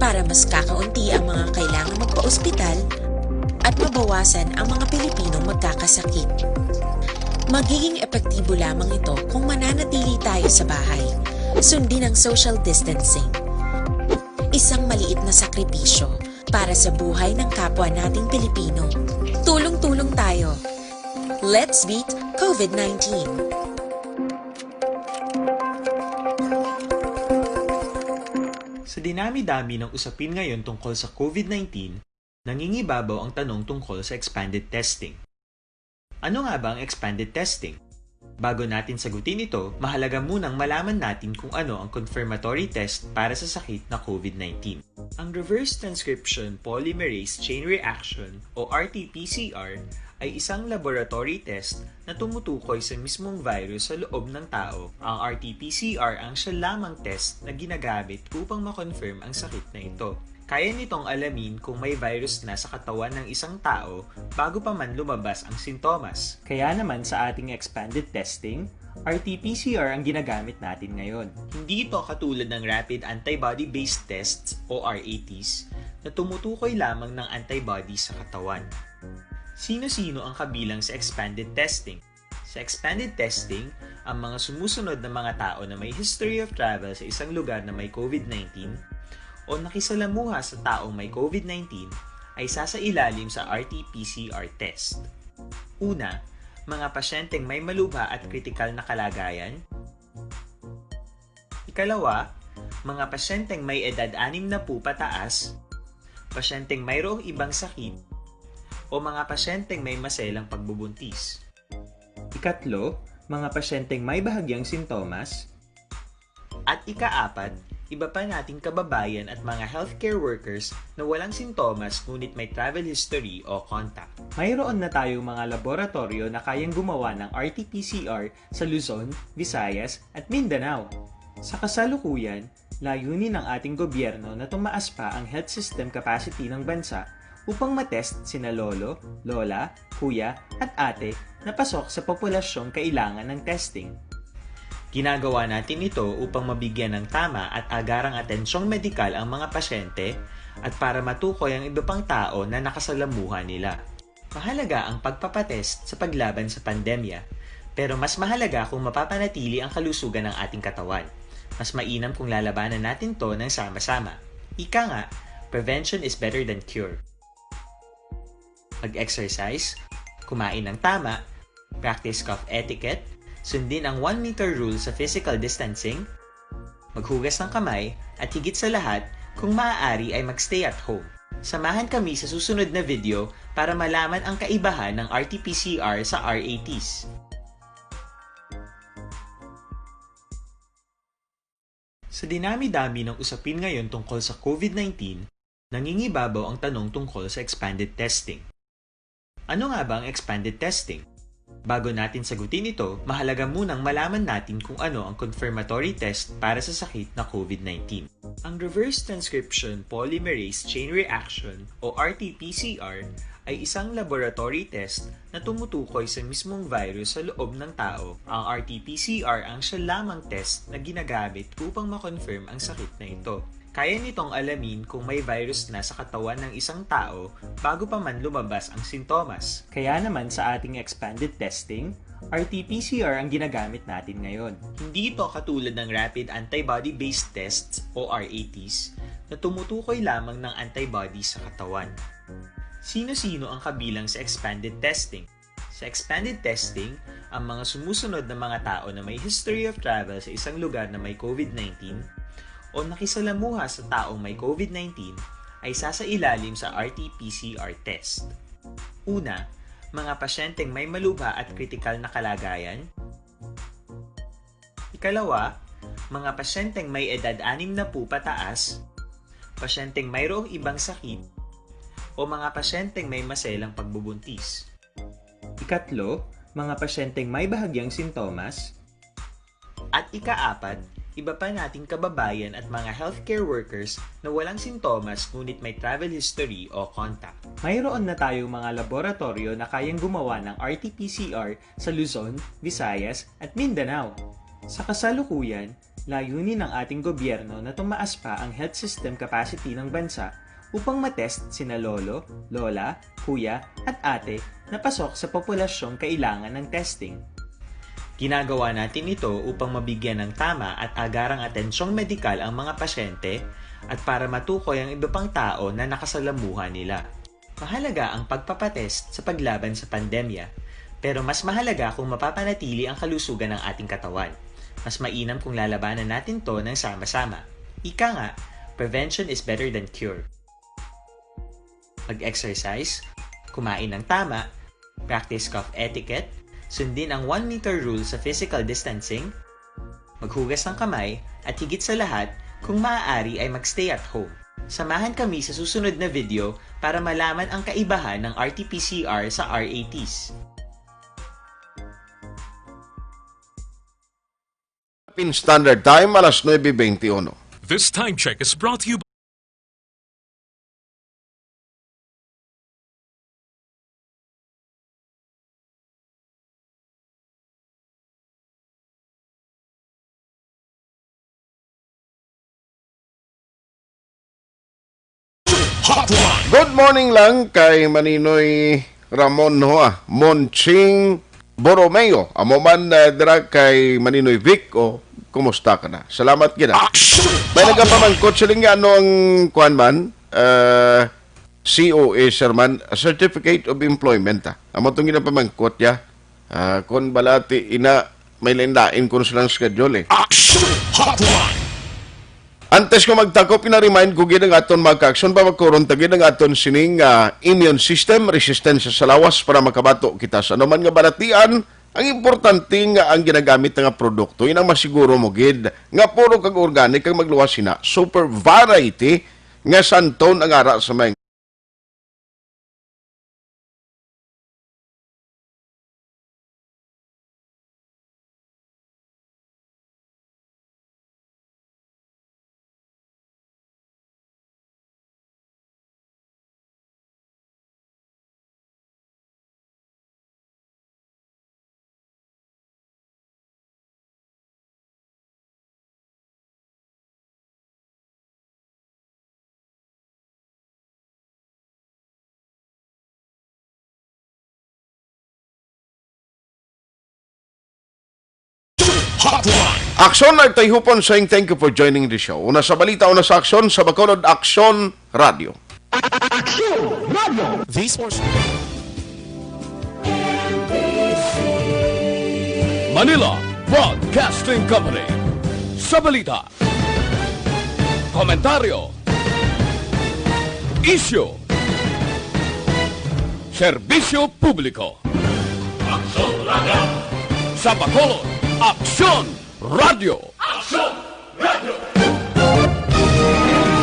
para mas kakaunti ang mga kailangang magpaospital at mabawasan ang mga Pilipinong magkakasakit. Magiging epektibo lamang ito kung mananatili tayo sa bahay. Sundin ang social distancing. Isang maliit na sakripisyo para sa buhay ng kapwa nating Pilipino. Tulong-tulong tayo. Let's beat COVID nineteen. Sa dinami-dami ng usapin ngayon tungkol sa COVID nineteen, nangingibabaw ang tanong tungkol sa expanded testing. Ano nga ba ang expanded testing? Bago natin sagutin ito, mahalaga munang malaman natin kung ano ang confirmatory test para sa sakit na COVID nineteen. Ang reverse transcription polymerase chain reaction o R T P C R ay isang laboratory test na tumutukoy sa mismong virus sa loob ng tao. Ang R T P C R ang siya lamang test na ginagamit upang ma-confirm ang sakit na ito. Kaya nitong alamin kung may virus na sa katawan ng isang tao bago pa man lumabas ang sintomas. Kaya naman sa ating expanded testing, R T P C R ang ginagamit natin ngayon. Hindi ito katulad ng rapid antibody-based tests o R A Ts na tumutukoy lamang ng antibody sa katawan. Sino-sino ang kabilang sa expanded testing? Sa expanded testing, ang mga sumusunod na mga tao na may history of travel sa isang lugar na may COVID nineteen o nakisalamuha sa taong may COVID nineteen ay sasailalim sa R T P C R test. Una, mga pasyenteng may malubha at kritikal na kalagayan. Ikalawa, mga pasyenteng may edad anim na po pataas, pasyenteng mayroong ibang sakit, o mga pasyenteng may maselang pagbubuntis. Ikatlo, mga pasyenteng may bahagyang sintomas. At ikaapat, iba pa nating kababayan at mga healthcare workers na walang sintomas ngunit may travel history o contact. Mayroon na tayong mga laboratoryo na kayang gumawa ng R T P C R sa Luzon, Visayas, at Mindanao. Sa kasalukuyan, layunin ng ating gobyerno na tumaas pa ang health system capacity ng bansa upang matest sina lolo, lola, kuya, at ate na pasok sa populasyong kailangan ng testing. Ginagawa natin ito upang mabigyan ng tama at agarang atensyong medikal ang mga pasyente at para matukoy ang iba pang tao na nakasalamuha nila. Mahalaga ang pagpapatest sa paglaban sa pandemya, pero mas mahalaga kung mapapanatili ang kalusugan ng ating katawan. Mas mainam kung lalabanan natin to ng sama-sama. Ika nga, prevention is better than cure. Mag-exercise, kumain ng tama, practice cough etiquette, sundin ang one meter rule sa physical distancing, Maghugas ng kamay, at higit sa lahat, kung maaari ay mag-stay at home. Samahan kami sa susunod na video para malaman ang kaibahan ng R T P C R sa R A Ts. Sa dinami-dami ng usapin ngayon tungkol sa COVID nineteen, nangingibabaw ang tanong tungkol sa expanded testing. Ano nga ba ang expanded testing? Bago natin sagutin ito, mahalaga munang malaman natin kung ano ang confirmatory test para sa sakit na COVID nineteen. Ang reverse transcription polymerase chain reaction o R T P C R ay isang laboratory test na tumutukoy sa mismong virus sa loob ng tao. Ang R T P C R ang siya lamang test na ginagamit upang ma-confirm ang sakit na ito. Kaya nitong alamin kung may virus na sa katawan ng isang tao bago pa man lumabas ang sintomas. Kaya naman sa ating expanded testing, R T P C R ang ginagamit natin ngayon. Hindi ito katulad ng rapid antibody-based tests o R A Ts na tumutukoy lamang ng antibody sa katawan. Sino-sino ang kabilang sa expanded testing? Sa expanded testing, ang mga sumusunod na mga tao na may history of travel sa isang lugar na may COVID nineteen o nakisalamuha sa taong may COVID nineteen ay sasailalim sa R T P C R test. Una, mga pasyenteng may malubha at kritikal na kalagayan. Ikalawa, mga pasyenteng may edad anim na po pataas, pasyenteng mayroong ibang sakit, o mga pasyenteng may maselang pagbubuntis. Ikatlo, mga pasyenteng may bahagyang sintomas. At ikaapat, iba pa nating kababayan at mga healthcare workers na walang sintomas ngunit may travel history o contact. Mayroon na tayong mga laboratoryo na kayang gumawa ng R T P C R sa Luzon, Visayas, at Mindanao. Sa kasalukuyan, layunin ng ating gobyerno na tumaas pa ang health system capacity ng bansa upang matest sina lolo, lola, kuya, at ate na pasok sa populasyong kailangan ng testing. Ginagawa natin ito upang mabigyan ng tama at agarang atensyong medikal ang mga pasyente at para matukoy ang iba pang tao na nakasalamuha nila. Mahalaga ang pagpapatest sa paglaban sa pandemya, pero mas mahalaga kung mapapanatili ang kalusugan ng ating katawan. Mas mainam kung lalabanan natin to ng sama-sama. Ika nga, prevention is better than cure. Mag-exercise, kumain ng tama, practice cough etiquette, sundin ang one meter rule sa physical distancing, maghugas ng kamay, at higit sa lahat, kung maaari ay mag-stay at home. Samahan kami sa susunod na video para malaman ang kaibahan ng R T P C R sa R A Ts. Philippine Standard Time, alas nuebe beintiuno. This time check is brought to you by Hotline. Good morning lang kay Maninoy Ramon, ho, ah, Monching Borromeo. Amo man, ah, dira kay Maninoy Vic, o, kumusta ka na? Salamat gid, ah. Action! May nagapamangkot sila nga ano ang kuan man, ah, C O A, sir man, Certificate of Employment, ah. Amo tong ginapamangkot, ya. Ah, kung balati, ina, may lain-lain kung silang schedule, eh. Action Hotline! Antes ko magtakop, ina-remind ko gid ang aton mga ka-aksyon, babakuron ta gid ang aton sining, ah, immune system, resistensya sa lawas para makabato kita sa anuman nga balatian. Ang importante nga ang ginagamit nga produkto, yun ang masiguro mo gid nga puro kag organic ang magluwas sina. Super variety nga Santon ang ara sa may Hotline. Aksyon Live Tayhupon saying thank you for joining the show. Una sa balita, una sa aksyon, sa Bacolod Aksyon Radio. Aksyon Radio. These are Manila Broadcasting Company. Sa balita. Komentaryo. Isyu. Serbisyo publiko. Aksyon Radio. Sa Bacolod, Aksyon Radio. Aksyon